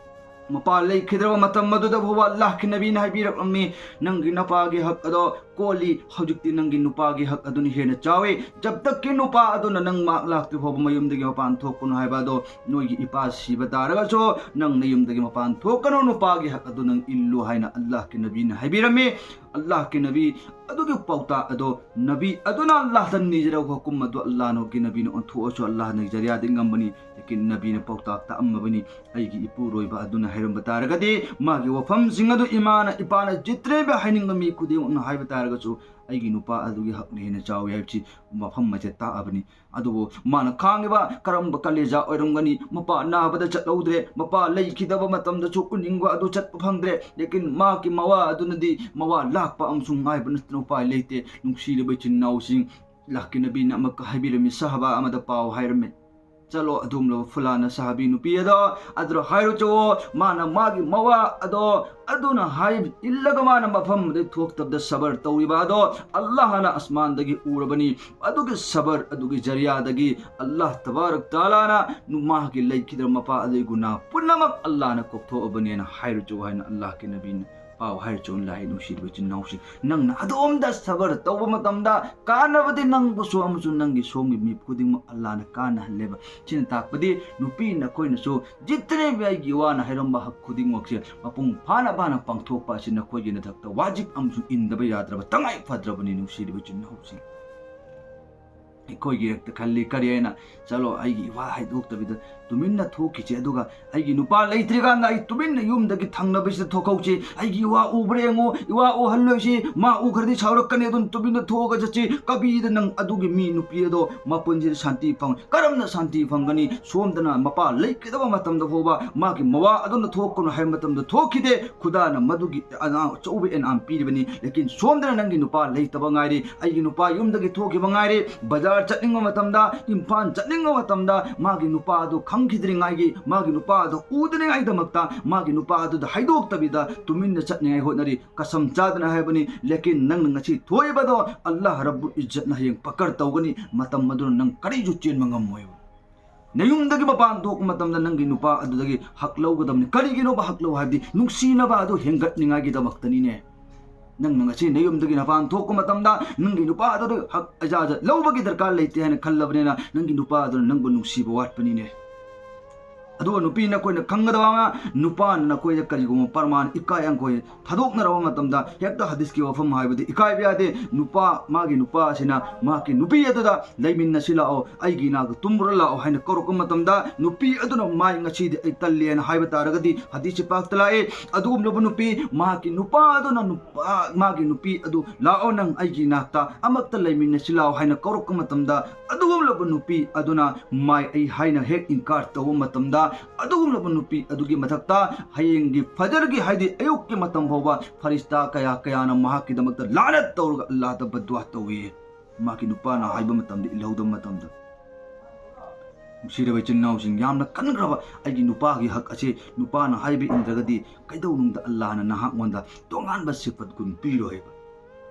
ꯃꯄꯥ ꯂꯩꯈꯤꯗ꯭ꯔꯕ ꯃꯇꯝ ꯑꯗꯨꯗ ꯐꯥꯎꯕ ꯑꯜꯂꯥꯍꯀꯤ ꯅꯕꯤꯅ ꯍꯥꯏꯕꯤꯔꯛꯂꯝꯃꯤ, "ꯅꯪꯒꯤ ꯅꯄꯥꯒꯤ ꯍꯛ ꯑꯗꯣ ꯀꯣꯜꯂꯤ, ꯍꯧꯖꯤꯛꯇꯤ ꯅꯪꯒꯤ ꯅꯨꯄꯥꯒꯤ ꯍꯛ ꯑꯗꯨꯅ ꯍꯦꯟꯅ ꯆꯥꯎꯏ꯫ ꯖꯕꯇꯛꯀꯤ ꯅꯨꯄꯥ ꯑꯗꯨꯅ ꯅꯪ ꯃꯍꯥꯛ ꯂꯥꯛꯇ꯭ꯔꯤ ꯐꯥꯎꯕ ꯃꯌꯨꯝꯗꯒꯤ ꯃꯄꯥꯟ ꯊꯣꯛꯀꯅꯨ ꯍꯥꯏꯕ ꯑꯗꯣ, ꯅꯣꯏꯒꯤ ꯏꯄꯥ ꯁꯤꯕ ꯇꯥꯔꯒꯁꯨ ꯅꯪ ꯅꯌꯨꯝꯗꯒꯤ ꯃꯄꯥꯟ ꯊꯣꯛꯀꯅꯨ, ꯅꯨꯄꯥꯒꯤ ꯍꯛ ꯑꯗꯨ ꯅꯪ ꯏꯜꯂꯨ" ꯍꯥꯏꯅ ꯑꯜꯂꯥꯍꯀꯤ ꯅꯕꯤꯅ ꯍꯥꯏꯕꯤꯔꯝꯃꯤ꯫ ꯑꯜꯂꯥꯍꯀꯤ ꯅꯕꯤ ꯑꯗꯨꯒꯤ ꯄꯥꯎꯇꯥꯛ ꯑꯗꯣ, ꯅꯕꯤ ꯑꯗꯨꯅ ꯑꯜꯂꯥꯍꯗ ꯅꯤꯖꯔꯕ ꯍꯨꯀꯨꯝ ꯑꯗꯨ ꯑꯜꯂꯥꯍꯅꯒꯤ ꯅꯕꯤꯅ ꯑꯣꯟꯊꯣꯛꯑꯁꯨ, ꯑꯜꯂꯥꯍꯅꯒꯤ ꯖꯔꯤꯌꯥꯗꯒꯤ ꯉꯝꯕꯅꯤ꯫ ꯂꯦꯀꯤꯟ ꯅꯕꯤꯅ ꯄꯥꯎꯇꯥꯛ ꯇꯥꯛꯑꯝꯃꯕꯅꯤ꯫ ꯑꯩꯒꯤ ꯏꯄꯨꯔꯣꯏꯕ ꯑꯗꯨꯅ ꯍꯥꯏꯔꯝꯕ ꯇꯥꯔꯒꯗꯤ, ꯃꯥꯒꯤ ꯋꯥꯐꯝꯁꯤꯡ ꯑꯗꯨ ꯏꯃꯥꯅ, ꯏꯄꯥꯅ ꯖꯤꯠꯇ꯭ꯔꯦꯕ ꯍꯥꯏꯅꯤꯡꯕ ꯃꯤ ꯈꯨꯗꯤꯡꯃꯛꯅ ꯍꯥꯏꯕ ꯇꯥꯔꯒꯁꯨ, ꯑꯩꯒꯤ ꯅꯨꯄꯥ ꯑꯗꯨꯒꯤ ꯍꯛꯅ ꯍꯦꯟꯅ ꯆꯥꯎꯏ ꯍꯥꯏꯕꯁꯤ ꯃꯐꯝ ꯑꯁꯦ ꯇꯥꯛꯑꯕꯅꯤ꯫ ꯑꯗꯨꯕꯨ ꯃꯥꯅ ꯈꯥꯡꯉꯤꯕ ꯀꯔꯝꯕ ꯀꯂꯦꯖꯥ ꯑꯣꯏꯔꯝꯒꯅꯤ? ꯃꯄꯥ ꯅꯥꯕꯗ ꯆꯠꯍꯧꯗ꯭ꯔꯦ, ꯃꯄꯥ ꯂꯩꯈꯤꯗꯕ ꯃꯇꯝꯗꯁꯨ ꯎꯅꯤꯡꯕ ꯑꯗꯨ ꯆꯠꯄ ꯐꯪꯗ꯭ꯔꯦ꯫ ꯂꯦꯀꯤꯟ ꯃꯍꯥꯛꯀꯤ ꯃꯋꯥ ꯑꯗꯨꯅꯗꯤ ꯃꯋꯥ ꯂꯥꯛꯄ ꯑꯃꯁꯨꯡ ꯉꯥꯏꯕ ꯅꯠꯇꯅ ꯎꯄꯥꯏ ꯂꯩꯇꯦ꯫ ꯅꯨꯡꯁꯤꯔꯕ ꯏꯆꯤꯟ ꯏꯅꯥꯎꯁꯤꯡ, ꯑꯜꯂꯥꯍꯀꯤ ꯅꯕꯤꯅ ꯑꯃꯨꯛꯀ ꯍꯥꯏꯕꯤꯔꯝꯃꯤ, ꯁꯍꯥꯕꯥ ꯑꯃꯗ ꯄꯥꯎ ꯍꯥꯏꯔꯝꯃꯤ꯫ ꯆꯠꯂꯣ, ꯑꯗꯨꯒꯨꯝꯂꯕ ꯐꯨꯂꯥꯅ ꯁꯍꯥꯕꯤ ꯅꯨꯄꯤ ꯑꯗꯣ ꯑꯗꯨꯗ ꯍꯥꯏꯔꯨꯆꯣ꯫ ꯃꯥꯅ ꯃꯥꯒꯤ ꯃꯋꯥ ꯑꯗꯣ ꯑꯗꯨꯅ ꯍꯥꯏ ꯏꯜꯂꯒ ꯃꯥꯅ ꯃꯐꯝ ꯑꯗꯩ ꯊꯣꯛꯇꯕꯗ ꯁꯕꯔ ꯇꯧꯔꯤꯕ ꯑꯗꯣ ꯑꯜꯂꯥꯍꯅ ꯑꯁꯃꯥꯟꯗꯒꯤ ꯎꯔꯕꯅꯤ꯫ ꯑꯗꯨꯒꯤ ꯁꯕꯔ ꯑꯗꯨꯒꯤ ꯖꯔꯤꯌꯥꯗꯒꯤ ꯑꯜꯂꯥꯍ ꯇꯕꯥꯔꯛ ꯇꯥꯂꯥꯅ ꯅꯨ-, ꯃꯥꯒꯤ ꯂꯩꯈꯤꯗ꯭ꯔꯕ ꯃꯄꯥ ꯑꯗꯨꯒꯤ ꯒꯨꯅꯥ ꯄꯨꯝꯅꯃꯛ ꯑꯜꯂꯥꯍꯅ ꯀꯣꯛꯊꯣꯛꯑꯕꯅꯦꯅ ꯍꯥꯏꯔꯨꯆꯣ ꯍꯥꯏꯅ ꯑꯜꯂꯥꯍꯀꯤ ꯅꯕꯤꯅ ꯄꯥꯎ ꯍꯥꯏꯔꯨꯆꯣ꯫ ꯑꯜꯂꯥꯍ ꯅꯨꯡꯁꯤꯔꯤꯕ ꯏꯆꯤꯟ ꯏꯅꯥꯎꯁꯤꯡ, ꯅꯪꯅ ꯑꯗꯣꯝꯗ ꯁꯕꯔ ꯇꯧꯕ ꯃꯇꯝꯗ ꯀꯥꯟꯅꯕꯗꯤ ꯅꯪꯕꯨꯁꯨ ꯑꯃꯁꯨꯡ ꯅꯪꯒꯤ ꯁꯣꯝꯒꯤ ꯃꯤ ꯈꯨꯗꯤꯡꯃꯛ ꯑꯜꯂꯥꯍꯅ ꯀꯥꯟꯅꯍꯜꯂꯦꯕ꯫ ꯁꯤꯅ ꯇꯥꯛꯄꯗꯤ ꯅꯨꯄꯤ ꯅꯈꯣꯏꯅꯁꯨ ꯖꯤꯇꯅꯦ ꯚꯤ ꯑꯩꯒꯤ ꯋꯥꯅ ꯍꯥꯏꯔꯝꯕ ꯍꯛ ꯈꯨꯗꯤꯡꯃꯛꯁꯦ ꯃꯄꯨꯡ ꯐꯥꯅ ꯐꯥꯅ ꯄꯥꯡꯊꯣꯛꯄ ꯑꯁꯤ ꯅꯈꯣꯏꯒꯤ ꯅꯊꯛꯇ ꯋꯥꯖꯤꯕ ꯑꯃꯁꯨꯡ ꯏꯟꯗꯕ ꯌꯥꯗ꯭ꯔꯕ ꯇꯉꯥꯏ ꯐꯗ꯭ꯔꯕꯅꯤ꯫ ꯅꯨꯡꯁꯤꯔꯤꯕ ꯏꯆꯤꯟ ꯏꯅꯥꯎꯁꯤꯡ, ꯑꯩꯈꯣꯏꯒꯤ ꯍꯦꯛꯇ ꯈꯜꯂꯤ ꯀꯔꯤ ꯍꯥꯏꯅ, "ꯆꯠꯂꯣ, ꯑꯩꯒꯤ ꯏꯋꯥ ꯍꯥꯏꯗꯣꯛꯇꯕꯤꯗ ꯇꯨꯃꯤꯟꯅ ꯊꯣꯛꯈꯤꯁꯦ, ꯑꯗꯨꯒ ꯑꯩꯒꯤ ꯅꯨꯄꯥ ꯂꯩꯇ꯭ꯔꯤꯀꯥꯟꯗ ꯑꯩ ꯇꯨꯃꯤꯟꯅ ꯌꯨꯝꯗꯒꯤ ꯊꯪꯅꯕꯁꯤꯗ ꯊꯣꯛꯍꯧꯁꯤ, ꯑꯩꯒꯤ ꯏꯋꯥ ꯎꯕ꯭ꯔꯥ ꯌꯦꯡꯉꯨ, ꯏꯋꯥ ꯎꯍꯜꯂꯣꯏꯁꯤ, ꯃꯥ ꯎꯈ꯭ꯔꯗꯤ ꯁꯥꯎꯔꯛꯀꯅꯤ, ꯑꯗꯨꯅ ꯇꯨꯃꯤꯟꯅ ꯊꯣꯛꯑꯒ ꯆꯠꯁꯤ"꯫ ꯀꯕꯤꯗ ꯅꯪ ꯑꯗꯨꯒꯤ ꯃꯤ ꯅꯨꯄꯤ ꯑꯗꯣ ꯃꯄꯨꯟꯁꯤꯗ ꯁꯥꯟꯇꯤ ꯐꯪ-, ꯀꯔꯝꯅ ꯁꯥꯟꯇꯤ ꯐꯪꯒꯅꯤ? ꯁꯣꯝꯗꯅ ꯃꯄꯥ ꯂꯩꯒꯗꯕ ꯃꯇꯝꯗ ꯐꯥꯎꯕ ꯃꯥꯒꯤ ꯃꯋꯥ ꯑꯗꯨꯅ ꯊꯣꯛꯀꯅꯨ ꯍꯥꯏꯕ ꯃꯇꯝꯗ ꯊꯣꯛꯈꯤꯗꯦ꯫ ꯈꯨꯗꯥꯅ ꯃꯗꯨꯒꯤ ꯑꯅꯥ-, ꯑꯆꯧꯕ ꯑꯦꯅꯥꯝ ꯄꯤꯔꯤꯕꯅꯤ꯫ ꯂꯦꯀꯤꯟ ꯁꯣꯝꯗꯅ ꯅꯪꯒꯤ ꯅꯨꯄꯥ ꯂꯩꯇꯕ ꯉꯥꯏꯔꯤ, ꯑꯩꯒꯤ ꯅꯨꯄꯥ ꯌꯨꯝꯗꯒꯤ ꯊꯣꯛꯈꯤꯕ ꯉꯥꯏꯔꯤ, ꯕꯖꯥꯔ ꯆꯠꯅꯤꯡꯕ ꯃꯇꯝꯗ, ꯏꯝꯐꯥꯜ ꯆꯠꯅꯤꯡꯕ ꯃꯇꯝꯗ ꯃꯥꯒꯤ ꯅꯨꯄꯥ ꯑꯗꯨ ꯈꯪꯈꯤꯗ꯭ꯔꯤꯉꯥꯏꯒꯤ, ꯃꯥꯒꯤ ꯅꯨꯄꯥ ꯑꯗꯨ ꯎꯗꯅꯤꯡꯉꯥꯏꯗꯃꯛꯇ ꯃꯥꯒꯤ ꯅꯨꯄꯥ ꯑꯗꯨꯗ ꯍꯥꯏꯗꯣꯛꯇꯕꯤꯗ ꯇꯨꯃꯤꯟꯅ ꯆꯠꯅꯤꯡꯉꯥꯏ ꯍꯣꯠꯅꯔꯤ꯫ ꯀꯁꯝ ꯆꯥꯗꯅ ꯍꯥꯏꯕꯅꯤ, ꯂꯦꯀꯤꯟ ꯅꯪꯅ ꯉꯁꯤ ꯊꯣꯛꯏꯕꯗꯣ ꯑꯜꯂꯥꯍ ꯔꯕꯨꯜ ꯏꯖꯠꯅ ꯍꯌꯦꯡ ꯄꯀꯔ ꯇꯧꯒꯅꯤ, ꯃꯇꯝ ꯑꯗꯨꯅ ꯅꯪ ꯀꯔꯤꯁꯨ ꯆꯦꯟꯕ ꯉꯝꯃꯣꯏꯕ꯫ ꯅꯌꯨꯝꯗꯒꯤ ꯃꯄꯥꯟ ꯊꯣꯛꯄ ꯃꯇꯝꯗ ꯅꯪꯒꯤ ꯅꯨꯄꯥ ꯑꯗꯨꯗꯒꯤ ꯍꯛ ꯂꯧꯒꯗꯕꯅꯤ꯫ ꯀꯔꯤꯒꯤꯅꯣꯕ ꯍꯛ ꯂꯧ ꯍꯥꯏꯕꯗꯤ? ꯅꯨꯡꯁꯤꯅꯕ ꯑꯗꯨ ꯍꯦꯟꯒꯠꯅꯤꯡꯉꯥꯏꯒꯤꯗꯃꯛꯇꯅꯤꯅꯦ꯫ ꯅꯪꯅ ꯉꯁꯤ ꯅꯌꯨꯝꯗꯒꯤ ꯃꯄꯥꯟ ꯊꯣꯛꯄ ꯃꯇꯝꯗ ꯅꯪꯒꯤ ꯅꯨꯄꯥ ꯑꯗꯨꯗ ꯍꯛ ꯏꯖꯥꯖꯠ ꯂꯧꯕꯒꯤ ꯗꯔꯀꯥꯔ ꯂꯩꯇꯦ ꯍꯥꯏꯅ ꯈꯜꯂꯕꯅꯤꯅ ꯅꯪꯒꯤ ꯅꯨꯄꯥ ꯑꯗꯨꯅ ꯅꯪꯕꯨ ꯅꯨꯡꯁꯤꯕ ꯋꯥꯠꯄꯅꯤꯅꯦ꯫ ꯑꯗꯨꯒ ꯅꯨꯄꯤ ꯅꯈꯣꯏꯅ ꯈꯪꯒꯗꯕ ꯑꯃ, ꯅꯨꯄꯥꯅ ꯅꯈꯣꯏꯗ ꯀꯔꯤꯒꯨꯝꯕ ꯄꯔꯃꯥꯟ, ꯏꯀꯥꯏ ꯍꯪꯒꯣꯏ ꯊꯥꯗꯣꯛꯅꯔꯕ ꯃꯇꯝꯗ ꯍꯦꯛꯇ ꯍꯗꯤꯁꯀꯤ ꯋꯥꯐꯝ ꯍꯥꯏꯕꯗꯤ ꯏꯀꯥꯏꯕ ꯌꯥꯗꯦ꯫ ꯅꯨꯄꯥ, ꯃꯥꯒꯤ ꯅꯨꯄꯥ ꯑꯁꯤꯅ ꯃꯍꯥꯛꯀꯤ ꯅꯨꯄꯤ ꯑꯗꯨꯗ "ꯂꯩꯃꯤꯟꯅꯁꯤ ꯂꯥꯛꯑꯣ, ꯑꯩꯒꯤ ꯏꯅꯥꯛꯇ ꯇꯨꯝꯃꯨꯔ ꯂꯥꯛꯑꯣ" ꯍꯥꯏꯅ ꯀꯧꯔꯛꯄ ꯃꯇꯝꯗ ꯅꯨꯄꯤ ꯑꯗꯨꯅ "ꯃꯥꯏ ꯉꯁꯤꯗꯤ ꯑꯩ ꯇꯜꯂꯦꯅ" ꯍꯥꯏꯕ ꯇꯥꯔꯒꯗꯤ ꯍꯗꯤꯁꯁꯤ ꯄꯥꯛꯇ ꯂꯥꯛꯑꯦ꯫ ꯑꯗꯨꯒꯨꯝꯂꯕ ꯅꯨꯄꯤ, ꯃꯍꯥꯛꯀꯤ ꯅꯨꯄꯥ ꯑꯗꯨꯅ ꯅꯨꯄꯥ, ꯃꯥꯒꯤ ꯅꯨꯄꯤ ꯑꯗꯨ "ꯂꯥꯛꯑꯣ ꯅꯪ ꯑꯩꯒꯤ ꯏꯅꯥꯛꯇ ꯑꯃꯛꯇ ꯂꯩꯃꯤꯟꯅꯁꯤ ꯂꯥꯛꯑꯣ" ꯍꯥꯏꯅ ꯀꯧꯔꯛꯄ ꯃꯇꯝꯗ ꯑꯗꯨꯒꯨꯝꯂꯕ ꯅꯨꯄꯤ ꯑꯗꯨꯅ "ꯃꯥꯏ ꯑꯩ" ꯍꯥꯏꯅ ꯍꯦꯛ ꯏꯟꯀꯥꯔ ꯇꯧꯕ ꯃꯇꯝꯗ ꯑꯗꯨꯒꯨꯝꯂꯕ ꯅꯨꯄꯤ ꯑꯗꯨꯒꯤ ꯃꯊꯛꯇ ꯍꯌꯦꯡꯒꯤ ꯐꯖꯔꯒꯤ, ꯍꯥꯏꯗꯤ ꯑꯌꯨꯛꯀꯤ ꯃꯇꯝ ꯐꯥꯎꯕ ꯐꯔꯤꯁꯇꯥ ꯀꯌꯥ ꯀꯌꯥꯅ ꯃꯍꯥꯛꯀꯤꯗꯃꯛꯇ ꯂꯥꯅꯠ ꯇꯧꯔꯒ ꯑꯜꯂꯥꯍꯗ ꯕꯗꯗꯨꯋꯥ ꯇꯧꯏ꯫ ꯃꯍꯥꯛꯀꯤ ꯅꯨꯄꯥꯅ ꯍꯥꯏꯕ ꯃꯇꯝꯗ ꯏꯜꯍꯧꯗꯕ ꯃꯇꯝꯗ꯫ ꯅꯨꯡꯁꯤꯔꯕ ꯏꯆꯤꯟ ꯏꯅꯥꯎꯁꯤꯡ, ꯌꯥꯝꯅ ꯀꯟꯈ꯭ꯔꯕ ꯑꯩꯒꯤ ꯅꯨꯄꯥꯒꯤ ꯍꯛ ꯑꯁꯤ ꯅꯨꯄꯥꯅ ꯍꯥꯏꯕ ꯏꯟꯗ꯭ꯔꯒꯗꯤ ꯀꯩꯗꯧꯅꯨꯡꯗ ꯑꯜꯂꯥꯍꯅ ꯅꯍꯥꯛꯉꯣꯟꯗ ꯇꯣꯉꯥꯟꯕ ꯁꯤꯐꯠ ꯒꯨꯟ ꯄꯤꯔꯣꯏꯕ꯫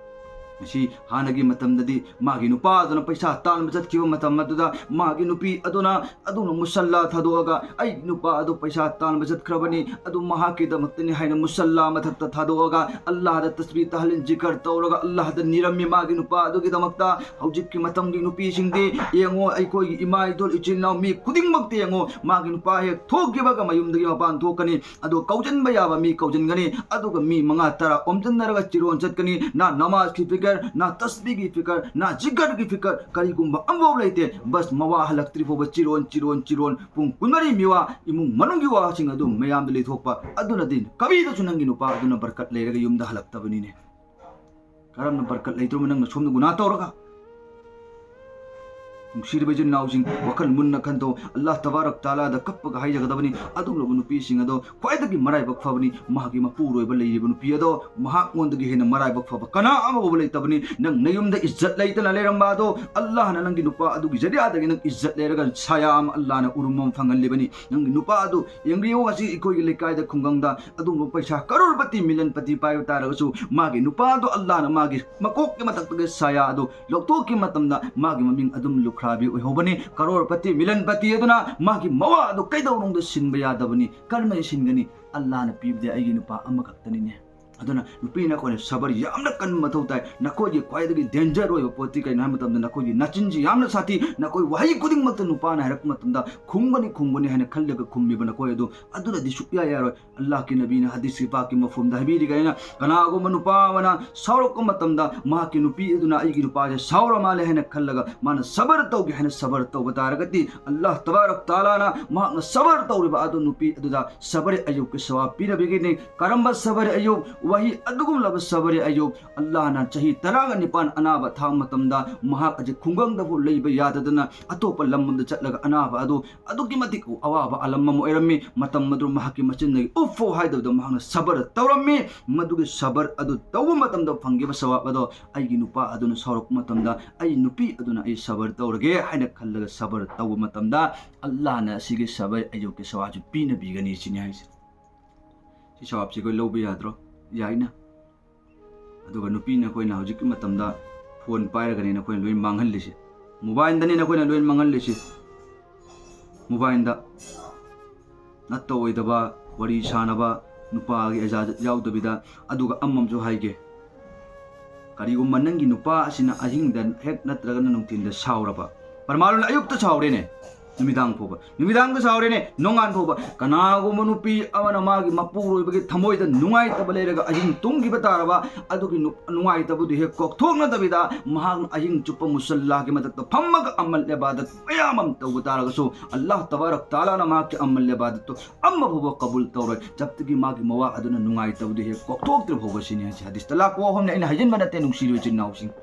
ꯃꯁꯤ ꯍꯥꯟꯅꯒꯤ ꯃꯇꯝꯗꯗꯤ ꯃꯥꯒꯤ ꯅꯨꯄꯥ ꯑꯗꯨꯅ ꯄꯩꯁꯥ ꯇꯥꯟꯕ ꯆꯠꯈꯤꯕ ꯃꯇꯝ ꯑꯗꯨꯗ ꯃꯥꯒꯤ ꯅꯨꯄꯤ ꯑꯗꯨꯅ ꯑꯗꯨꯝꯅ ꯃꯨꯁꯜꯂꯥ ꯊꯥꯗꯣꯛꯑꯒ, "ꯑꯩ ꯅꯨꯄꯥ ꯑꯗꯨ ꯄꯩꯁꯥ ꯇꯥꯟꯕ ꯆꯠꯈ꯭ꯔꯕꯅꯤ, ꯑꯗꯨ ꯃꯍꯥꯛꯀꯤꯗꯃꯛꯇꯅꯤ" ꯍꯥꯏꯅ ꯃꯨꯁꯜꯂꯥ ꯃꯊꯛꯇ ꯊꯥꯗꯣꯛꯑꯒ ꯑꯜꯂꯥꯍꯗ ꯇꯁꯕꯤ ꯇꯍꯂꯤꯜ ꯖꯤꯀꯔ ꯇꯧꯔꯒ ꯑꯜꯂꯥꯍꯗ ꯅꯤꯔꯝꯃꯤ ꯃꯥꯒꯤ ꯅꯨꯄꯥ ꯑꯗꯨꯒꯤꯗꯃꯛꯇ꯫ ꯍꯧꯖꯤꯛꯀꯤ ꯃꯇꯝꯒꯤ ꯅꯨꯄꯤꯁꯤꯡꯗꯤ ꯌꯦꯡꯉꯣ, ꯑꯩꯈꯣꯏꯒꯤ ꯏꯃꯥ ꯏꯗꯣꯜ ꯏꯆꯤꯜ ꯏꯅꯥꯎ ꯃꯤ ꯈꯨꯗꯤꯡꯃꯛꯇ ꯌꯦꯡꯉꯣ, ꯃꯥꯒꯤ ꯅꯨꯄꯥ ꯍꯦꯛ ꯊꯣꯛꯈꯤꯕꯒ ꯃꯌꯨꯝꯗꯒꯤ ꯃꯄꯥꯟ ꯊꯣꯛꯀꯅꯤ꯫ ꯑꯗꯣ ꯀꯧꯖꯟꯕ ꯌꯥꯕ ꯃꯤ ꯀꯧꯖꯟꯒꯅꯤ, ꯑꯗꯨꯒ ꯃꯤ ꯃꯉꯥ ꯇꯔꯥ ꯑꯣꯝꯖꯟꯅꯔꯒ ꯆꯤꯔꯣꯟ ꯆꯠꯀꯅꯤ꯫ ꯅꯥ ꯅꯃꯥꯖꯀꯤ ꯐꯤꯀꯔ, ꯅꯥ ꯇꯁꯕꯤꯒꯤ ꯐꯤꯀꯔ, ꯅꯥ ꯖꯤꯀꯔꯒꯤ ꯐꯤꯀꯔ, ꯀꯔꯤꯒꯨꯝꯕ ꯑꯃꯐꯥꯎ ꯂꯩꯇꯦ꯫ ꯕꯁ ꯃꯋꯥ ꯍꯜꯂꯛꯇ꯭ꯔꯤ ꯐꯥꯎꯕ ꯆꯤꯔꯣꯟ, ꯆꯤꯔꯣꯟ, ꯆꯤꯔꯣꯟ꯫ ꯄꯨꯡ ꯀꯨꯟꯃꯔꯤ ꯃꯤꯋꯥ, ꯏꯃꯨꯡ ꯃꯅꯨꯡꯒꯤ ꯋꯥꯁꯤꯡ ꯑꯗꯨ ꯃꯌꯥꯝꯗ ꯂꯤꯊꯣꯛꯄ꯫ ꯑꯗꯨꯅꯗꯤ ꯀꯕꯤꯗꯁꯨ ꯅꯪꯒꯤ ꯅꯨꯄꯥ ꯑꯗꯨꯅ ꯕꯔꯀꯠ ꯂꯩꯔꯒ ꯌꯨꯝꯗ ꯍꯜꯂꯛꯇꯕꯅꯤꯅꯦ꯫ ꯀꯔꯝꯅ ꯕꯔꯀꯠ ꯂꯩꯇ꯭ꯔꯣꯃꯤ ꯅꯪꯅ ꯁꯣꯝꯗ ꯒꯨꯅꯥ ꯇꯧꯔꯒ? ꯅꯨꯡꯁꯤꯔꯕ ꯏꯆꯤꯟ ꯏꯅꯥꯎꯁꯤꯡ, ꯋꯥꯈꯜ ꯃꯨꯟꯅ ꯈꯟꯗꯣꯛ꯫ ꯑꯜꯂꯥꯍ ꯇꯕꯥꯔꯛ ꯇꯥꯂꯥꯗ ꯀꯞꯄꯒ ꯍꯥꯏꯖꯒꯗꯕꯅꯤ꯫ ꯑꯗꯨꯒꯨꯝꯂꯕ ꯅꯨꯄꯤꯁꯤꯡ ꯑꯗꯣ ꯈ꯭ꯋꯥꯏꯗꯒꯤ ꯃꯔꯥꯏꯕꯛ ꯐꯕꯅꯤ꯫ ꯃꯍꯥꯛꯀꯤ ꯃꯄꯨꯔꯣꯏꯕ ꯂꯩꯔꯤꯕ ꯅꯨꯄꯤ ꯑꯗꯣ ꯃꯍꯥꯛꯉꯣꯟꯗꯒꯤ ꯍꯦꯟꯅ ꯃꯔꯥꯏꯕꯛ ꯐꯕ ꯀꯅꯥ ꯑꯃꯐꯥꯎꯕ ꯂꯩꯇꯕꯅꯤ꯫ ꯅꯪ ꯅꯌꯨꯝꯗ ꯏꯖꯠ ꯂꯩꯇꯅ ꯂꯩꯔꯝꯕ ꯑꯗꯣ ꯑꯜꯂꯥꯍꯅ ꯅꯪꯒꯤ ꯅꯨꯄꯥ ꯑꯗꯨꯒꯤ ꯖꯔꯤꯌꯥꯗꯒꯤ ꯅꯪ ꯏꯖꯠ ꯂꯩꯔꯒ ꯁꯥꯌꯥ ꯑꯃ ꯑꯜꯂꯥꯍꯅ ꯎꯔꯨꯝ ꯑꯃ ꯐꯪꯍꯜꯂꯤꯕꯅꯤ꯫ ꯅꯪꯒꯤ ꯅꯨꯄꯥ ꯑꯗꯨ ꯌꯦꯡꯕꯤꯌꯨ, ꯉꯁꯤ ꯑꯩꯈꯣꯏꯒꯤ ꯂꯩꯀꯥꯏꯗ, ꯈꯨꯡꯒꯪꯗ ꯑꯗꯨꯒꯨꯝꯕ ꯄꯩꯁꯥ ꯀꯔꯣꯔꯄꯇꯤ, ꯃꯤꯂꯟꯄꯇꯤ ꯄꯥꯏꯕ ꯇꯥꯔꯒꯁꯨ ꯃꯥꯒꯤ ꯅꯨꯄꯥ ꯑꯗꯣ ꯑꯜꯂꯥꯍꯅ ꯃꯥꯒꯤ ꯃꯀꯣꯛꯀꯤ ꯃꯊꯛꯇꯒꯤ ꯁꯥꯌꯥ ꯑꯗꯨ ꯂꯧꯊꯣꯛꯈꯤꯕ ꯃꯇꯝꯗ ꯃꯥꯒꯤ ꯃꯃꯤꯡ ꯑꯗꯨꯝ ꯂꯨꯈ꯭ꯔꯥꯕꯤ ꯑꯣꯏꯍꯧꯕꯅꯤ꯫ ꯀꯔꯣꯔꯄꯇꯤ, ꯃꯤꯂꯟꯄꯇꯤ ꯑꯗꯨꯅ ꯃꯥꯒꯤ ꯃꯋꯥ ꯑꯗꯨ ꯀꯩꯗꯧꯅꯨꯡꯗ ꯁꯤꯟꯕ ꯌꯥꯗꯕꯅꯤ꯫ ꯀꯔꯝꯍꯥꯏꯅ ꯁꯤꯟꯒꯅꯤ? ꯑꯜꯂꯥꯍꯅ ꯄꯤꯕꯗꯤ ꯑꯩꯒꯤ ꯅꯨꯄꯥ ꯑꯃꯈꯛꯇꯅꯤꯅꯦ꯫ ꯑꯗꯨꯅ ꯅꯨꯄꯤ ꯅꯈꯣꯏꯅ ꯁꯕꯔ ꯌꯥꯝꯅ ꯀꯟꯕ ꯃꯊꯧ ꯇꯥꯏ꯫ ꯅꯈꯣꯏꯒꯤ ꯈ꯭ꯋꯥꯏꯗꯒꯤ danger ꯑꯣꯏꯕ ꯄꯣꯠꯇꯤ ꯀꯩꯅꯣ ꯍꯥꯏꯕ ꯃꯇꯝꯗ ꯅꯈꯣꯏꯒꯤ ꯅꯆꯤꯟꯁꯤ ꯌꯥꯝꯅ ꯁꯥꯊꯤ꯫ ꯅꯈꯣꯏ ꯋꯥꯍꯩ ꯈꯨꯗꯤꯡꯃꯛꯇ ꯅꯨꯄꯥꯅ ꯍꯥꯏꯔꯛꯄ ꯃꯇꯝꯗ ꯈꯨꯝꯒꯅꯤ, ꯈꯨꯝꯒꯅꯤ ꯍꯥꯏꯅ ꯈꯜꯂꯒ ꯈꯨꯝꯃꯤꯕ ꯅꯈꯣꯏ ꯑꯗꯨ ꯑꯗꯨꯅꯗꯤ ꯁꯨꯛꯌꯥ ꯌꯥꯔꯣꯏ꯫ ꯑꯜꯂꯥꯍꯀꯤ ꯅꯕꯤꯅ ꯍꯗꯤꯁꯀꯤ ꯄꯥꯛꯀꯤ ꯃꯐꯝꯗ ꯍꯥꯏꯕꯤꯔꯤꯒ ꯑꯩꯅ, ꯀꯅꯥꯒꯨꯝꯕ ꯅꯨꯄꯥ ꯑꯃꯅ ꯁꯥꯎꯔꯛꯄ ꯃꯇꯝꯗ ꯃꯍꯥꯛꯀꯤ ꯅꯨꯄꯤ ꯑꯗꯨꯅ ꯑꯩꯒꯤ ꯅꯨꯄꯥꯁꯦ ꯁꯥꯎꯔ ꯃꯥꯜꯂꯦ ꯍꯥꯏꯅ ꯈꯜꯂꯒ ꯃꯥꯅ ꯁꯕꯔ ꯇꯧꯒꯦ ꯍꯥꯏꯅ ꯁꯕꯔ ꯇꯧꯕ ꯇꯥꯔꯒꯗꯤ ꯑꯜꯂꯥꯍ ꯇꯕꯥꯔꯛ ꯇꯥꯂꯥꯅ ꯃꯍꯥꯛꯅ ꯁꯕꯔ ꯇꯧꯔꯤꯕ ꯑꯗꯨ ꯅꯨꯄꯤ ꯑꯗꯨꯗ ꯁꯕꯔ ꯑꯌꯨꯕꯀꯤ ꯁꯋꯥꯕ ꯄꯤꯔꯕꯤꯒꯅꯤ꯫ ꯀꯔꯝꯕ ꯁꯕꯔ ꯑꯌꯨꯕ? ꯋꯥꯍꯩ ꯑꯗꯨꯒꯨꯝꯂꯕ ꯁꯕꯔ ꯑꯌꯨꯕ, ꯑꯜꯂꯥꯍꯅ ꯆꯍꯤ ꯇꯔꯥꯒ ꯅꯤꯄꯥꯟ ꯑꯅꯥꯕ ꯊꯥꯕ ꯃꯇꯝꯗ ꯃꯍꯥꯛ ꯑꯁꯤ ꯈꯨꯡꯒꯪꯗꯐꯥꯎ ꯂꯩꯕ ꯌꯥꯗꯗꯅ ꯑꯇꯣꯞꯄ ꯂꯝ ꯑꯃꯗ ꯆꯠꯂꯒ ꯑꯅꯥꯕ ꯑꯗꯨ ꯑꯗꯨꯛꯀꯤ ꯃꯇꯤꯛ ꯑꯋꯥꯕ ꯑꯂꯝ ꯑꯃ ꯑꯣꯏꯔꯝꯃꯤ꯫ ꯃꯇꯝ ꯑꯗꯨ ꯃꯍꯥꯛꯀꯤ ꯃꯆꯤꯟꯗꯒꯤ ꯎꯐ ꯐꯥꯎ ꯍꯥꯏꯗꯕꯗ ꯃꯍꯥꯛꯅ ꯁꯕꯔ ꯇꯧꯔꯝꯃꯤ꯫ ꯃꯗꯨꯒꯤ ꯁꯕꯔ ꯑꯗꯨ ꯇꯧꯕ ꯃꯇꯝꯗ ꯐꯪꯈꯤꯕ ꯁꯋꯥꯕ ꯑꯗꯣ ꯑꯩꯒꯤ ꯅꯨꯄꯥ ꯑꯗꯨꯅ ꯁꯥꯎꯔꯛꯄ ꯃꯇꯝꯗ ꯑꯩ ꯅꯨꯄꯤ ꯑꯗꯨꯅ ꯑꯩ ꯁꯕꯔ ꯇꯧꯔꯒꯦ ꯍꯥꯏꯅ ꯈꯜꯂꯒ ꯁꯕꯔ ꯇꯧꯕ ꯃꯇꯝꯗ ꯑꯜꯂꯥꯍꯅ ꯑꯁꯤꯒꯤ ꯁꯕꯔ ꯑꯌꯨꯕꯀꯤ ꯁꯋꯥꯕꯁꯤ ꯄꯤꯅꯕꯤꯒꯅꯤ ꯁꯤꯅꯤ ꯍꯥꯏꯁꯦ꯫ ꯁꯤ ꯁꯋꯥꯕꯁꯤ ꯑꯩꯈꯣꯏ ꯂꯧꯕ ꯌꯥꯗ꯭ꯔꯣ? ꯌꯥꯏꯅ꯫ ꯑꯗꯨꯒ ꯅꯨꯄꯤꯅ ꯑꯩꯈꯣꯏꯅ ꯍꯧꯖꯤꯛꯀꯤ ꯃꯇꯝꯗ ꯐꯣꯟ ꯄꯥꯏꯔꯒꯅꯦ ꯑꯩꯈꯣꯏꯅ ꯂꯣꯏ ꯃꯥꯡꯍꯜꯂꯤꯁꯦ, ꯃꯣꯕꯥꯏꯜꯗꯅꯦ ꯑꯩꯈꯣꯏꯅ ꯂꯣꯏ ꯃꯥꯡꯍꯜꯂꯤꯁꯦ꯫ ꯃꯣꯕꯥꯏꯜꯗ ꯅꯠꯇ ꯑꯣꯏꯗꯕ ꯋꯥꯔꯤ ꯁꯥꯟꯅꯕ, ꯅꯨꯄꯥꯒꯤ ꯏꯖꯥꯖꯠ ꯌꯥꯎꯗꯕꯤꯗ꯫ ꯑꯗꯨꯒ ꯑꯃꯝꯁꯨ ꯍꯥꯏꯒꯦ, ꯀꯔꯤꯒꯨꯝꯕ ꯅꯪꯒꯤ ꯅꯨꯄꯥ ꯑꯁꯤꯅ ꯑꯍꯤꯡꯗ ꯍꯦꯛ ꯅꯠꯇ꯭ꯔꯒꯅ ꯅꯨꯡꯊꯤꯟꯗ ꯁꯥꯎꯔꯕ, ꯄꯔꯃꯥꯂꯨꯅ ꯑꯌꯨꯛꯇ ꯁꯥꯎꯔꯦꯅꯦ, ꯅꯨꯃꯤꯗꯥꯡ ꯐꯥꯎꯕ, ꯅꯨꯃꯤꯗꯥꯡꯗ ꯁꯥꯎꯔꯦꯅꯦ, ꯅꯣꯡꯉꯥꯟ ꯐꯥꯎꯕ꯫ ꯀꯅꯥꯒꯨꯝꯕ ꯅꯨꯄꯤ ꯑꯃꯅ ꯃꯥꯒꯤ ꯃꯄꯨꯔꯣꯏꯕꯒꯤ ꯊꯃꯣꯏꯗ ꯅꯨꯡꯉꯥꯏꯇꯕ ꯂꯩꯔꯒ ꯑꯍꯤꯡ ꯇꯨꯝꯈꯤꯕ ꯇꯥꯔꯕ, ꯑꯗꯨꯒꯤ ꯅꯨ-, ꯅꯨꯡꯉꯥꯏꯇꯕꯗꯨ ꯍꯦꯛ ꯀꯣꯛꯊꯣꯛꯅꯗꯕꯤꯗ ꯃꯍꯥꯛꯅ ꯑꯍꯤꯡ ꯆꯨꯞꯄ ꯃꯨꯁꯜꯂꯥꯒꯤ ꯃꯊꯛꯇ ꯐꯝꯃꯒ ꯑꯃꯜ ꯏꯕꯥꯗꯠ ꯃꯌꯥꯝ ꯑꯃ ꯇꯧꯕ ꯇꯥꯔꯒꯁꯨ, ꯑꯜꯂꯥꯍ ꯇꯕꯥꯔꯛ ꯇꯥꯂꯥꯅ ꯃꯍꯥꯛꯀꯤ ꯑꯃꯜ ꯏꯕꯥꯗꯠꯇꯨ ꯑꯃ ꯐꯥꯎꯕ ꯀꯕꯨꯜ ꯇꯧꯔꯣꯏ, ꯖꯕꯇꯒꯤ ꯃꯥꯒꯤ ꯃꯋꯥ ꯑꯗꯨꯅ ꯅꯨꯡꯉꯥꯏꯇꯕꯗꯨ ꯍꯦꯛ ꯀꯣꯛꯊꯣꯛꯇ꯭ꯔꯤ ꯐꯥꯎꯕ ꯁꯤꯅꯤ ꯍꯥꯏꯁꯦ꯫ ꯍꯗꯤꯁꯇ ꯂꯥꯛꯄ ꯋꯥꯐꯝꯅꯤ, ꯑꯩꯅ ꯍꯥꯏꯖꯤꯟꯕ ꯅꯠꯇꯦ, ꯅꯨꯡꯁꯤꯔꯤꯕ ꯏꯆꯤꯟ ꯏꯅꯥꯎꯁꯤꯡ꯫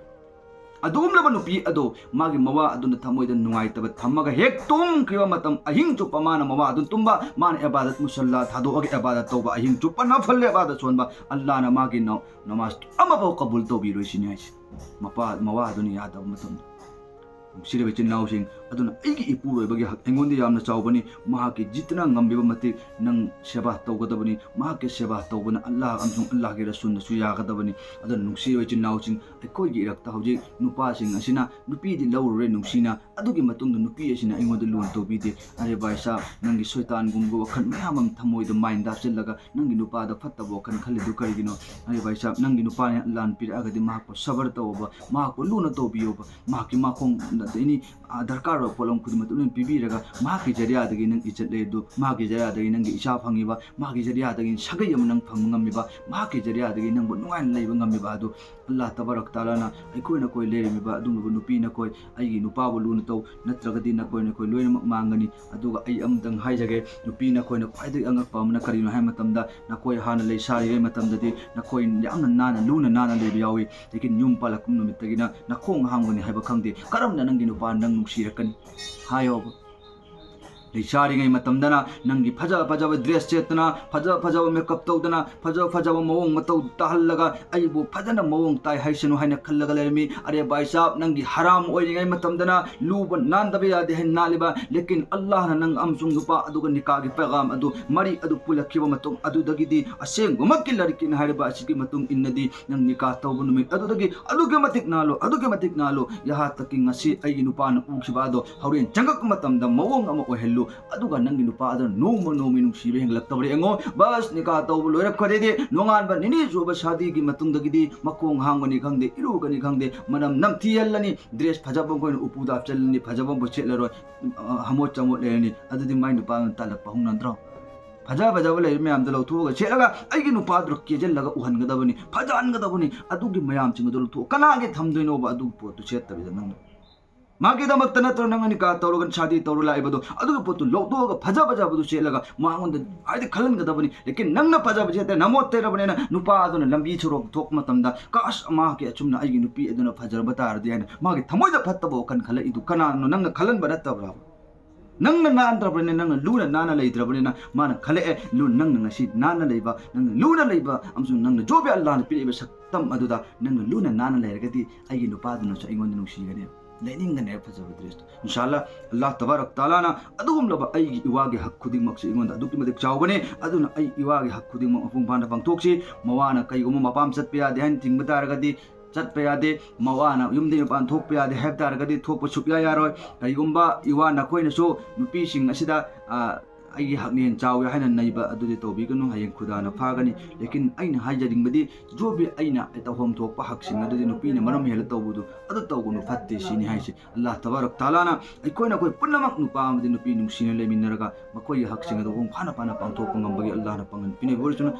ꯑꯗꯨꯒꯨꯝꯂꯕ ꯅꯨꯄꯤ ꯑꯗꯣ ꯃꯥꯒꯤ ꯃꯋꯥ ꯑꯗꯨꯅ ꯊꯃꯣꯏꯗ ꯅꯨꯡꯉꯥꯏꯇꯕ ꯊꯝꯃꯒ ꯍꯦꯛ ꯇꯨꯝꯈꯤꯕ ꯃꯇꯝ, ꯑꯍꯤꯡ ꯆꯨꯞꯄ ꯃꯥꯅ ꯃꯋꯥ ꯑꯗꯨ ꯇꯨꯝꯕ, ꯃꯥꯅ ꯏꯕꯥꯗꯠ ꯃꯨꯁꯜꯂꯥ ꯊꯥꯗꯣꯛꯑꯒ ꯏꯕꯥꯗꯠ ꯇꯧꯕ, ꯑꯍꯤꯡ ꯆꯨꯞꯄ ꯅꯐꯜ ꯏꯕꯥꯗꯠ ꯁꯣꯟꯕ, ꯑꯜꯂꯥꯍꯅ ꯃꯥꯒꯤ ꯅ-, ꯅꯃꯥꯖ ꯑꯃꯐꯥꯎ ꯀꯕꯨꯜ ꯇꯧꯕꯤꯔꯣꯏ ꯁꯤꯅꯤ ꯍꯥꯏꯁꯦ꯫ ꯃꯄꯥ, ꯃꯋꯥ ꯑꯗꯨꯅ ꯌꯥꯗꯕ ꯃꯇꯝꯗ꯫ ꯅꯨꯡꯁꯤꯔꯕ ꯏꯆꯤꯟ ꯏꯅꯥꯎꯁꯤꯡ, ꯑꯗꯨꯅ ꯑꯩꯒꯤ ꯏꯄꯨꯔꯣꯏꯕꯒꯤ ꯍꯛ ꯑꯩꯉꯣꯟꯗ ꯌꯥꯝꯅ ꯆꯥꯎꯕꯅꯤ꯫ ꯃꯍꯥꯛꯀꯤ ꯖꯤꯠꯇꯅ ꯉꯝꯕꯤꯕ ꯃꯇꯤꯛ ꯅꯪ ꯁꯦꯕꯥ ꯇꯧꯒꯗꯕꯅꯤ꯫ ꯃꯍꯥꯛꯀꯤ ꯁꯦꯕꯥ ꯇꯧꯕꯅ ꯑꯜꯂꯥꯍ ꯑꯃꯁꯨꯡ ꯑꯜꯂꯥꯍꯒꯤ ꯔꯁꯨꯜꯅꯁꯨ ꯌꯥꯒꯗꯕꯅꯤ꯫ ꯑꯗꯨꯅ ꯅꯨꯡꯁꯤꯔꯕ ꯏꯆꯤꯟ ꯏꯅꯥꯎꯁꯤꯡ, ꯑꯩꯈꯣꯏꯒꯤ ꯏꯔꯛꯇ ꯍꯧꯖꯤꯛ ꯅꯨꯄꯥꯁꯤꯡ ꯑꯁꯤꯅ ꯅꯨꯄꯤꯗꯤ ꯂꯧꯔꯨꯔꯦ ꯅꯨꯡꯁꯤꯅ, ꯑꯗꯨꯒꯤ ꯃꯇꯨꯡꯗ ꯅꯨꯄꯤ ꯑꯁꯤꯅ ꯑꯩꯉꯣꯟꯗ ꯂꯨꯅ ꯇꯧꯕꯤꯗꯦ꯫ ꯑꯔꯦ ꯚꯥꯏ ꯁꯥꯍꯕ, ꯅꯪꯒꯤ ꯁꯣꯏꯇꯥꯟꯒꯨꯝꯕ ꯋꯥꯈꯜ ꯃꯌꯥꯝ ꯑꯃ ꯊꯃꯣꯏꯗ ꯃꯥꯏꯟꯗ ꯍꯥꯞꯆꯤꯜꯂꯒ ꯅꯪꯒꯤ ꯅꯨꯄꯥꯗ ꯐꯠꯇꯕ ꯋꯥꯈꯜ ꯈꯜꯂꯤꯗꯨ ꯀꯔꯤꯒꯤꯅꯣ? ꯑꯔꯦ ꯚꯥꯏ ꯁꯥꯍꯕ, ꯅꯪꯒꯤ ꯅꯨꯄꯥꯅ ꯂꯥꯟ ꯄꯤꯔꯛꯑꯒꯗꯤ ꯃꯍꯥꯛꯄꯨ ꯁꯕꯔ ꯇꯧꯑꯣꯕ, ꯃꯍꯥꯛꯄꯨ ꯂꯨꯅ ꯇꯧꯕꯤꯌꯣꯕ, ꯃꯍꯥꯛꯀꯤ ꯃꯈꯣꯡꯗ ꯑꯦꯅꯤ ꯗꯔꯀꯥꯔ ꯑꯣꯏꯕ ꯄꯣꯠꯂꯝ ꯈꯨꯗꯤꯡꯃꯛꯇ ꯂꯣꯏꯅ ꯄꯤꯕꯤꯔꯒ, ꯃꯍꯥꯛꯀꯤ ꯖꯔꯤꯌꯥꯗꯒꯤ ꯅꯪ ꯏꯖꯠ ꯂꯩ ꯑꯗꯨ, ꯃꯍꯥꯛꯀꯤ ꯖꯔꯤꯌꯥꯗꯒꯤ ꯅꯪꯒꯤ ꯏꯆꯥ ꯐꯪꯉꯤꯕ, ꯃꯍꯥꯛꯀꯤ ꯖꯔꯤꯌꯥꯗꯒꯤ ꯁꯥꯒꯩ ꯑꯃ ꯅꯪ ꯐꯪꯕ ꯉꯝꯃꯤꯕ, ꯃꯍꯥꯛꯀꯤ ꯖꯔꯤꯌꯥꯗꯒꯤ ꯅꯪꯕꯨ ꯅꯨꯡꯉꯥꯏꯅ ꯂꯩꯕ ꯉꯝꯃꯤꯕ ꯑꯗꯨ ꯑꯜꯂꯥꯍ ꯇꯕꯥꯔꯛ ꯇꯥꯂꯥꯅ ꯑꯩꯈꯣꯏ ꯅꯈꯣꯏ ꯂꯩꯔꯝꯃꯤꯕ ꯑꯗꯨꯒꯨꯝꯂꯕ ꯅꯨꯄꯤ ꯅꯈꯣꯏ, ꯑꯩꯒꯤ ꯅꯨꯄꯥꯕꯨ ꯂꯨꯅ ꯇꯧ, ꯅꯠꯇ꯭ꯔꯒꯗꯤ ꯅꯈꯣꯏ ꯅꯈꯣꯏ ꯂꯣꯏꯅꯃꯛ ꯃꯥꯡꯒꯅꯤ꯫ ꯑꯗꯨꯒ ꯑꯩ ꯑꯃꯇꯪ ꯍꯥꯏꯖꯒꯦ, ꯅꯨꯄꯤ ꯅꯈꯣꯏꯅ ꯈ꯭ꯋꯥꯏꯗꯒꯤ ꯑꯉꯛꯄ ꯑꯃꯅ ꯀꯔꯤꯅꯣ ꯍꯥꯏꯕ ꯃꯇꯝꯗ, ꯅꯈꯣꯏ ꯍꯥꯟꯅ ꯂꯩꯁꯥꯔꯤꯉꯩ ꯃꯇꯝꯗꯗꯤ ꯅꯈꯣꯏ ꯌꯥꯝꯅ ꯅꯥꯟꯅ, ꯂꯨꯅ ꯅꯥꯟꯅ ꯂꯩꯕ ꯌꯥꯎꯏ꯫ ꯂꯦꯀꯤꯟ ꯌꯨꯝ ꯄꯥꯜꯂꯛꯄ ꯅꯨꯃꯤꯠꯇꯒꯤꯅ ꯅꯈꯣꯡ ꯍꯥꯝꯒꯅꯤ ꯍꯥꯏꯕ ꯈꯪꯗꯦ꯫ ꯀꯔꯝꯅ ꯅꯪꯒꯤ ꯅꯨꯄꯥ ꯅꯪ ꯅꯨꯡꯁꯤꯔꯛꯀꯅꯤ? ꯍꯥꯏꯌꯣꯕ꯫ ꯂꯩꯁꯥꯔꯤꯉꯩ ꯃꯇꯝꯗꯅ ꯅꯪꯒꯤ ꯐꯖ ꯐꯖꯕ ꯗ꯭ꯔꯦꯁ ꯁꯦꯠꯇꯅ, ꯐꯖ ꯐꯖꯕ ꯃꯦꯀꯞ ꯇꯧꯗꯅ, ꯐꯖ ꯐꯖꯕ ꯃꯑꯣꯡ ꯃꯇꯧ ꯇꯥꯍꯜꯂꯒ ꯑꯩꯕꯨ ꯐꯖꯅ ꯃꯑꯣꯡ ꯇꯥꯏ ꯍꯥꯏꯁꯅꯨ ꯍꯥꯏꯅ ꯈꯜꯂꯒ ꯂꯩꯔꯝꯃꯤ꯫ ꯑꯔꯦ ꯚꯥꯏ ꯁꯥꯍꯕ, ꯅꯪꯒꯤ ꯍꯔꯥꯝ ꯑꯣꯏꯔꯤꯉꯩ ꯃꯇꯝꯗꯅ ꯂꯨꯕ ꯅꯥꯟꯗꯕ ꯌꯥꯗꯦ ꯍꯥꯏꯅ ꯅꯥꯜꯂꯤꯕ, ꯂꯦꯀꯤꯟ ꯑꯜꯂꯥꯍꯅ ꯅꯪ ꯑꯃꯁꯨꯡ ꯅꯨꯄꯥ ꯑꯗꯨꯒ ꯅꯤꯀꯥꯒꯤ ꯄꯩꯒꯥꯝ ꯑꯗꯨ, ꯃꯔꯤ ꯑꯗꯨ ꯄꯨꯜꯂꯛꯈꯤꯕ ꯃꯇꯨꯡ ꯑꯗꯨꯗꯒꯤꯗꯤ ꯑꯁꯦꯡꯕꯃꯛꯀꯤ ꯂꯥꯏꯔꯤꯛꯀꯤꯅ ꯍꯥꯏꯔꯤꯕ ꯑꯁꯤꯒꯤ ꯃꯇꯨꯡ ꯏꯟꯅꯗꯤ ꯅꯪ ꯅꯤꯀꯥ ꯇꯧꯕ ꯅꯨꯃꯤꯠ ꯑꯗꯨꯗꯒꯤ ꯑꯗꯨꯛꯀꯤ ꯃꯇꯤꯛ ꯅꯥꯜꯂꯨ, ꯑꯗꯨꯛꯀꯤ ꯃꯇꯤꯛ ꯅꯥꯜꯂꯨ꯫ ꯌꯥꯍꯥ ꯇꯛꯀꯤ ꯉꯁꯤ ꯑꯩꯒꯤ ꯅꯨꯄꯥꯅ ꯎꯈꯤꯕ ꯑꯗꯣ ꯍꯣꯔꯦꯟ ꯆꯪꯉꯛꯄ ꯃꯇꯝꯗ ꯃꯑꯣꯡ ꯑꯃ ꯑꯣꯏꯍꯜꯂꯨ꯫ ꯑꯗꯨꯒ ꯅꯪꯒꯤ ꯅꯨꯄꯥ ꯑꯗꯨꯅ ꯅꯣꯡꯃ ꯅꯣꯡꯃꯒꯤ ꯅꯨꯡꯁꯤꯕ ꯍꯦꯟꯒꯠꯂꯛꯇꯕ꯭ꯔꯥ ꯌꯦꯡꯉꯣ꯫ ꯕꯁ, ꯅꯤꯀꯥ ꯇꯧꯕ ꯂꯣꯏꯔꯛꯈ꯭ꯔꯗꯤ ꯅꯣꯡꯉꯥꯟꯕ ꯅꯤꯅꯤ ꯁꯨꯕ ꯁꯥꯗꯤꯒꯤ ꯃꯇꯨꯡꯗꯒꯤꯗꯤ ꯃꯈꯣꯡ ꯍꯥꯝꯒꯅꯤ ꯈꯪꯗꯦ, ꯏꯔꯨꯒꯅꯤ ꯈꯪꯗꯦ, ꯃꯅꯝ ꯅꯝꯊꯤꯍꯜꯂꯅꯤ, ꯗ꯭ꯔꯦꯁ ꯐꯖꯕ ꯑꯩꯈꯣꯏꯅ ꯎꯄꯨꯗ ꯍꯥꯞꯆꯤꯜꯂꯅꯤ, ꯐꯖꯕ ꯑꯃꯐꯥꯎ ꯁꯦꯠꯂꯔꯣꯏ, ꯑ, ꯍꯃꯣꯠ ꯆꯃꯣꯠ ꯂꯩꯔꯅꯤ꯫ ꯑꯗꯨꯗꯤ ꯃꯥꯏ ꯅꯨꯄꯥꯗꯨꯅ ꯇꯥꯜꯂꯛꯄ ꯍꯧꯅꯗ꯭ꯔꯣ? ꯐꯖ ꯐꯖꯕ ꯂꯩꯔꯤ ꯃꯌꯥꯝꯗꯣ ꯂꯧꯊꯣꯛꯑꯒ ꯁꯦꯠꯂꯒ ꯑꯩꯒꯤ ꯅꯨꯄꯥꯗꯨ ꯀꯦꯖꯤꯜꯂꯒ ꯎꯍꯟꯒꯗꯕꯅꯤ, ꯐꯖꯍꯟꯒꯗꯕꯅꯤ꯫ ꯑꯗꯨꯒꯤ ꯃꯌꯥꯝꯁꯤꯡ ꯑꯗꯨ ꯂꯧꯊꯣꯛꯑꯣ꯫ ꯀꯅꯥꯒꯤ ꯊꯝꯗꯣꯏꯅꯣꯕ ꯑꯗꯨꯒꯤ ꯄꯣꯠꯇꯨ ꯁꯦꯠꯇꯕꯤꯗ ꯅꯪꯅ? ꯃꯥꯒꯤꯗꯃꯛꯇ ꯅꯠꯇ꯭ꯔꯣ ꯅꯪꯅ ꯅꯤꯀꯥ ꯇꯧꯔꯒ ꯁꯥꯗꯤ ꯇꯧꯔ ꯂꯥꯛꯏꯕꯗꯣ? ꯑꯗꯨꯒꯤ ꯄꯣꯠꯇꯨ ꯂꯧꯊꯣꯛꯑꯒ ꯐꯖ ꯐꯖꯕꯗꯨ ꯁꯦꯠꯂꯒ ꯃꯉꯣꯟꯗ ꯍꯥꯏꯗꯤ ꯈꯜꯍꯟꯒꯗꯕꯅꯤ꯫ ꯂꯦꯀꯤꯟ ꯅꯪꯅ ꯐꯖꯕ ꯁꯦꯠꯇꯦ, ꯅꯃꯣꯠ ꯇꯩꯔꯕꯅꯤꯅ ꯅꯨꯄꯥ ꯑꯗꯨꯅ ꯂꯝꯕꯤ ꯁꯣꯔꯣꯛ ꯊꯣꯛꯄ ꯃꯇꯝꯗ, "ꯀꯥꯁ, ꯃꯍꯥꯛꯀꯤ ꯑꯆꯨꯝꯅ ꯑꯩꯒꯤ ꯅꯨꯄꯤ ꯑꯗꯨꯅ ꯐꯖꯔꯕ ꯇꯥꯔꯗꯤ" ꯍꯥꯏꯅ ꯃꯥꯒꯤ ꯊꯃꯣꯏꯗ ꯐꯠꯇꯕ ꯋꯥꯈꯜ ꯈꯜꯂꯛꯏꯗꯨ ꯀꯅꯥꯅꯣ? ꯅꯪꯅ ꯈꯜꯍꯟꯕ ꯅꯠꯇꯕ꯭ꯔꯥ? ꯅꯪꯅ ꯅꯥꯟꯗ꯭ꯔꯕꯅꯤꯅ, ꯅꯪꯅ ꯂꯨꯅ ꯅꯥꯟꯅ ꯂꯩꯇ꯭ꯔꯕꯅꯤꯅ ꯃꯥꯅ ꯈꯜꯂꯛꯑꯦ, ꯂꯨ-, ꯅꯪꯅ ꯉꯁꯤ ꯅꯥꯟꯅ ꯂꯩꯕ, ꯅꯪꯅ ꯂꯨꯅ ꯂꯩꯕ ꯑꯃꯁꯨꯡ ꯅꯪꯅ ꯖꯣꯕꯤ ꯑꯜꯂꯥꯍꯅ ꯄꯤꯔꯛꯏꯕ ꯁꯛꯇꯝ ꯑꯗꯨꯗ ꯅꯪꯅ ꯂꯨꯅ ꯅꯥꯟꯅ ꯂꯩꯔꯒꯗꯤ ꯑꯩꯒꯤ ꯅꯨꯄꯥꯗꯨꯅꯁꯨ ꯑꯩꯉꯣꯟꯗ ꯅꯨꯡꯁꯤꯒꯅꯤ, ꯂꯩꯅꯤꯡꯒꯅꯤ ꯍꯥꯏꯕ ꯐꯖꯕ ꯗ꯭ꯔꯦꯁꯇꯣ꯫ ꯏꯟꯁꯥ ꯑꯜꯂꯥꯍ, ꯑꯜꯂꯥꯍ ꯇꯕꯥꯔꯛ ꯇꯥꯂꯥꯅ ꯑꯗꯨꯒꯨꯝꯂꯕ ꯑꯩꯒꯤ ꯏꯋꯥꯒꯤ ꯍꯛ ꯈꯨꯗꯤꯡꯃꯛꯁꯦ ꯑꯩꯉꯣꯟꯗ ꯑꯗꯨꯛꯀꯤ ꯃꯇꯤꯛ ꯆꯥꯎꯕꯅꯤ꯫ ꯑꯗꯨꯅ ꯑꯩ ꯏꯋꯥꯒꯤ ꯍꯛ ꯈꯨꯗꯤꯡꯃꯛ ꯃꯄꯨꯡ ꯐꯥꯅ ꯄꯥꯡꯊꯣꯛꯁꯤ꯫ ꯃꯋꯥꯅ ꯀꯩꯒꯨꯝꯕ ꯃꯄꯥꯝ ꯆꯠꯄ ꯌꯥꯗꯦ ꯍꯥꯏꯅ ꯊꯤꯡꯕ ꯇꯥꯔꯒꯗꯤ ꯆꯠꯄ ꯌꯥꯗꯦ꯫ ꯃꯋꯥꯅ ꯌꯨꯝꯗꯒꯤ ꯃꯄꯥꯟ ꯊꯣꯛꯄ ꯌꯥꯗꯦ ꯍꯥꯏꯕ ꯇꯥꯔꯒꯗꯤ ꯊꯣꯛꯄ ꯁꯨꯛꯌꯥ ꯌꯥꯔꯣꯏ꯫ ꯀꯩꯒꯨꯝꯕ ꯏꯋꯥ ꯅꯈꯣꯏꯅꯁꯨ ꯅꯨꯄꯤꯁꯤꯡ ꯑꯁꯤꯗ, ꯑ, ꯑꯩꯒꯤ ꯍꯛꯅ ꯍꯦꯟꯅ ꯆꯥꯎꯋꯤ ꯍꯥꯏꯅ ꯅꯩꯕ ꯑꯗꯨꯗꯤ ꯇꯧꯕꯤꯒꯅꯨ, ꯍꯌꯦꯡ ꯈꯨꯗꯥꯅ ꯐꯥꯒꯅꯤ꯫ ꯂꯦꯀꯤꯟ ꯑꯩꯅ ꯍꯥꯏꯖꯅꯤꯡꯕꯗꯤ, ꯖꯣ ꯚꯤ ꯑꯩꯅ ꯇꯧꯐꯝ ꯊꯣꯛꯄ ꯍꯛꯁꯤꯡ ꯑꯗꯨꯗꯤ ꯅꯨꯄꯤꯅ ꯃꯔꯝ ꯍꯦꯜꯂ ꯇꯧꯕꯗꯨ ꯑꯗꯨ ꯇꯧꯒꯅꯨ, ꯐꯠꯇꯦ ꯁꯤꯅꯤ ꯍꯥꯏꯁꯦ꯫ ꯑꯜꯂꯥꯍ ꯇꯕꯥꯔꯛ ꯇꯥꯂꯥꯅ ꯑꯩꯈꯣꯏꯅ, ꯑꯩꯈꯣꯏ ꯄꯨꯝꯅꯃꯛ ꯅꯨꯄꯥ ꯑꯃꯗꯤ ꯅꯨꯄꯤ ꯅꯨꯡꯁꯤꯅ ꯂꯩꯃꯤꯟꯅꯔꯒ ꯃꯈꯣꯏꯒꯤ ꯍꯛꯁꯤꯡ ꯑꯗꯨ ꯃꯄꯨꯡ ꯐꯥꯅ ꯐꯥꯅ ꯄꯥꯡꯊꯣꯛꯄ ꯉꯝꯕꯒꯤ ꯑꯜꯂꯥꯍꯅ ꯄꯥꯡꯒꯜ ꯄꯤꯅꯕ ꯑꯣꯏꯔꯁꯅꯨ꯫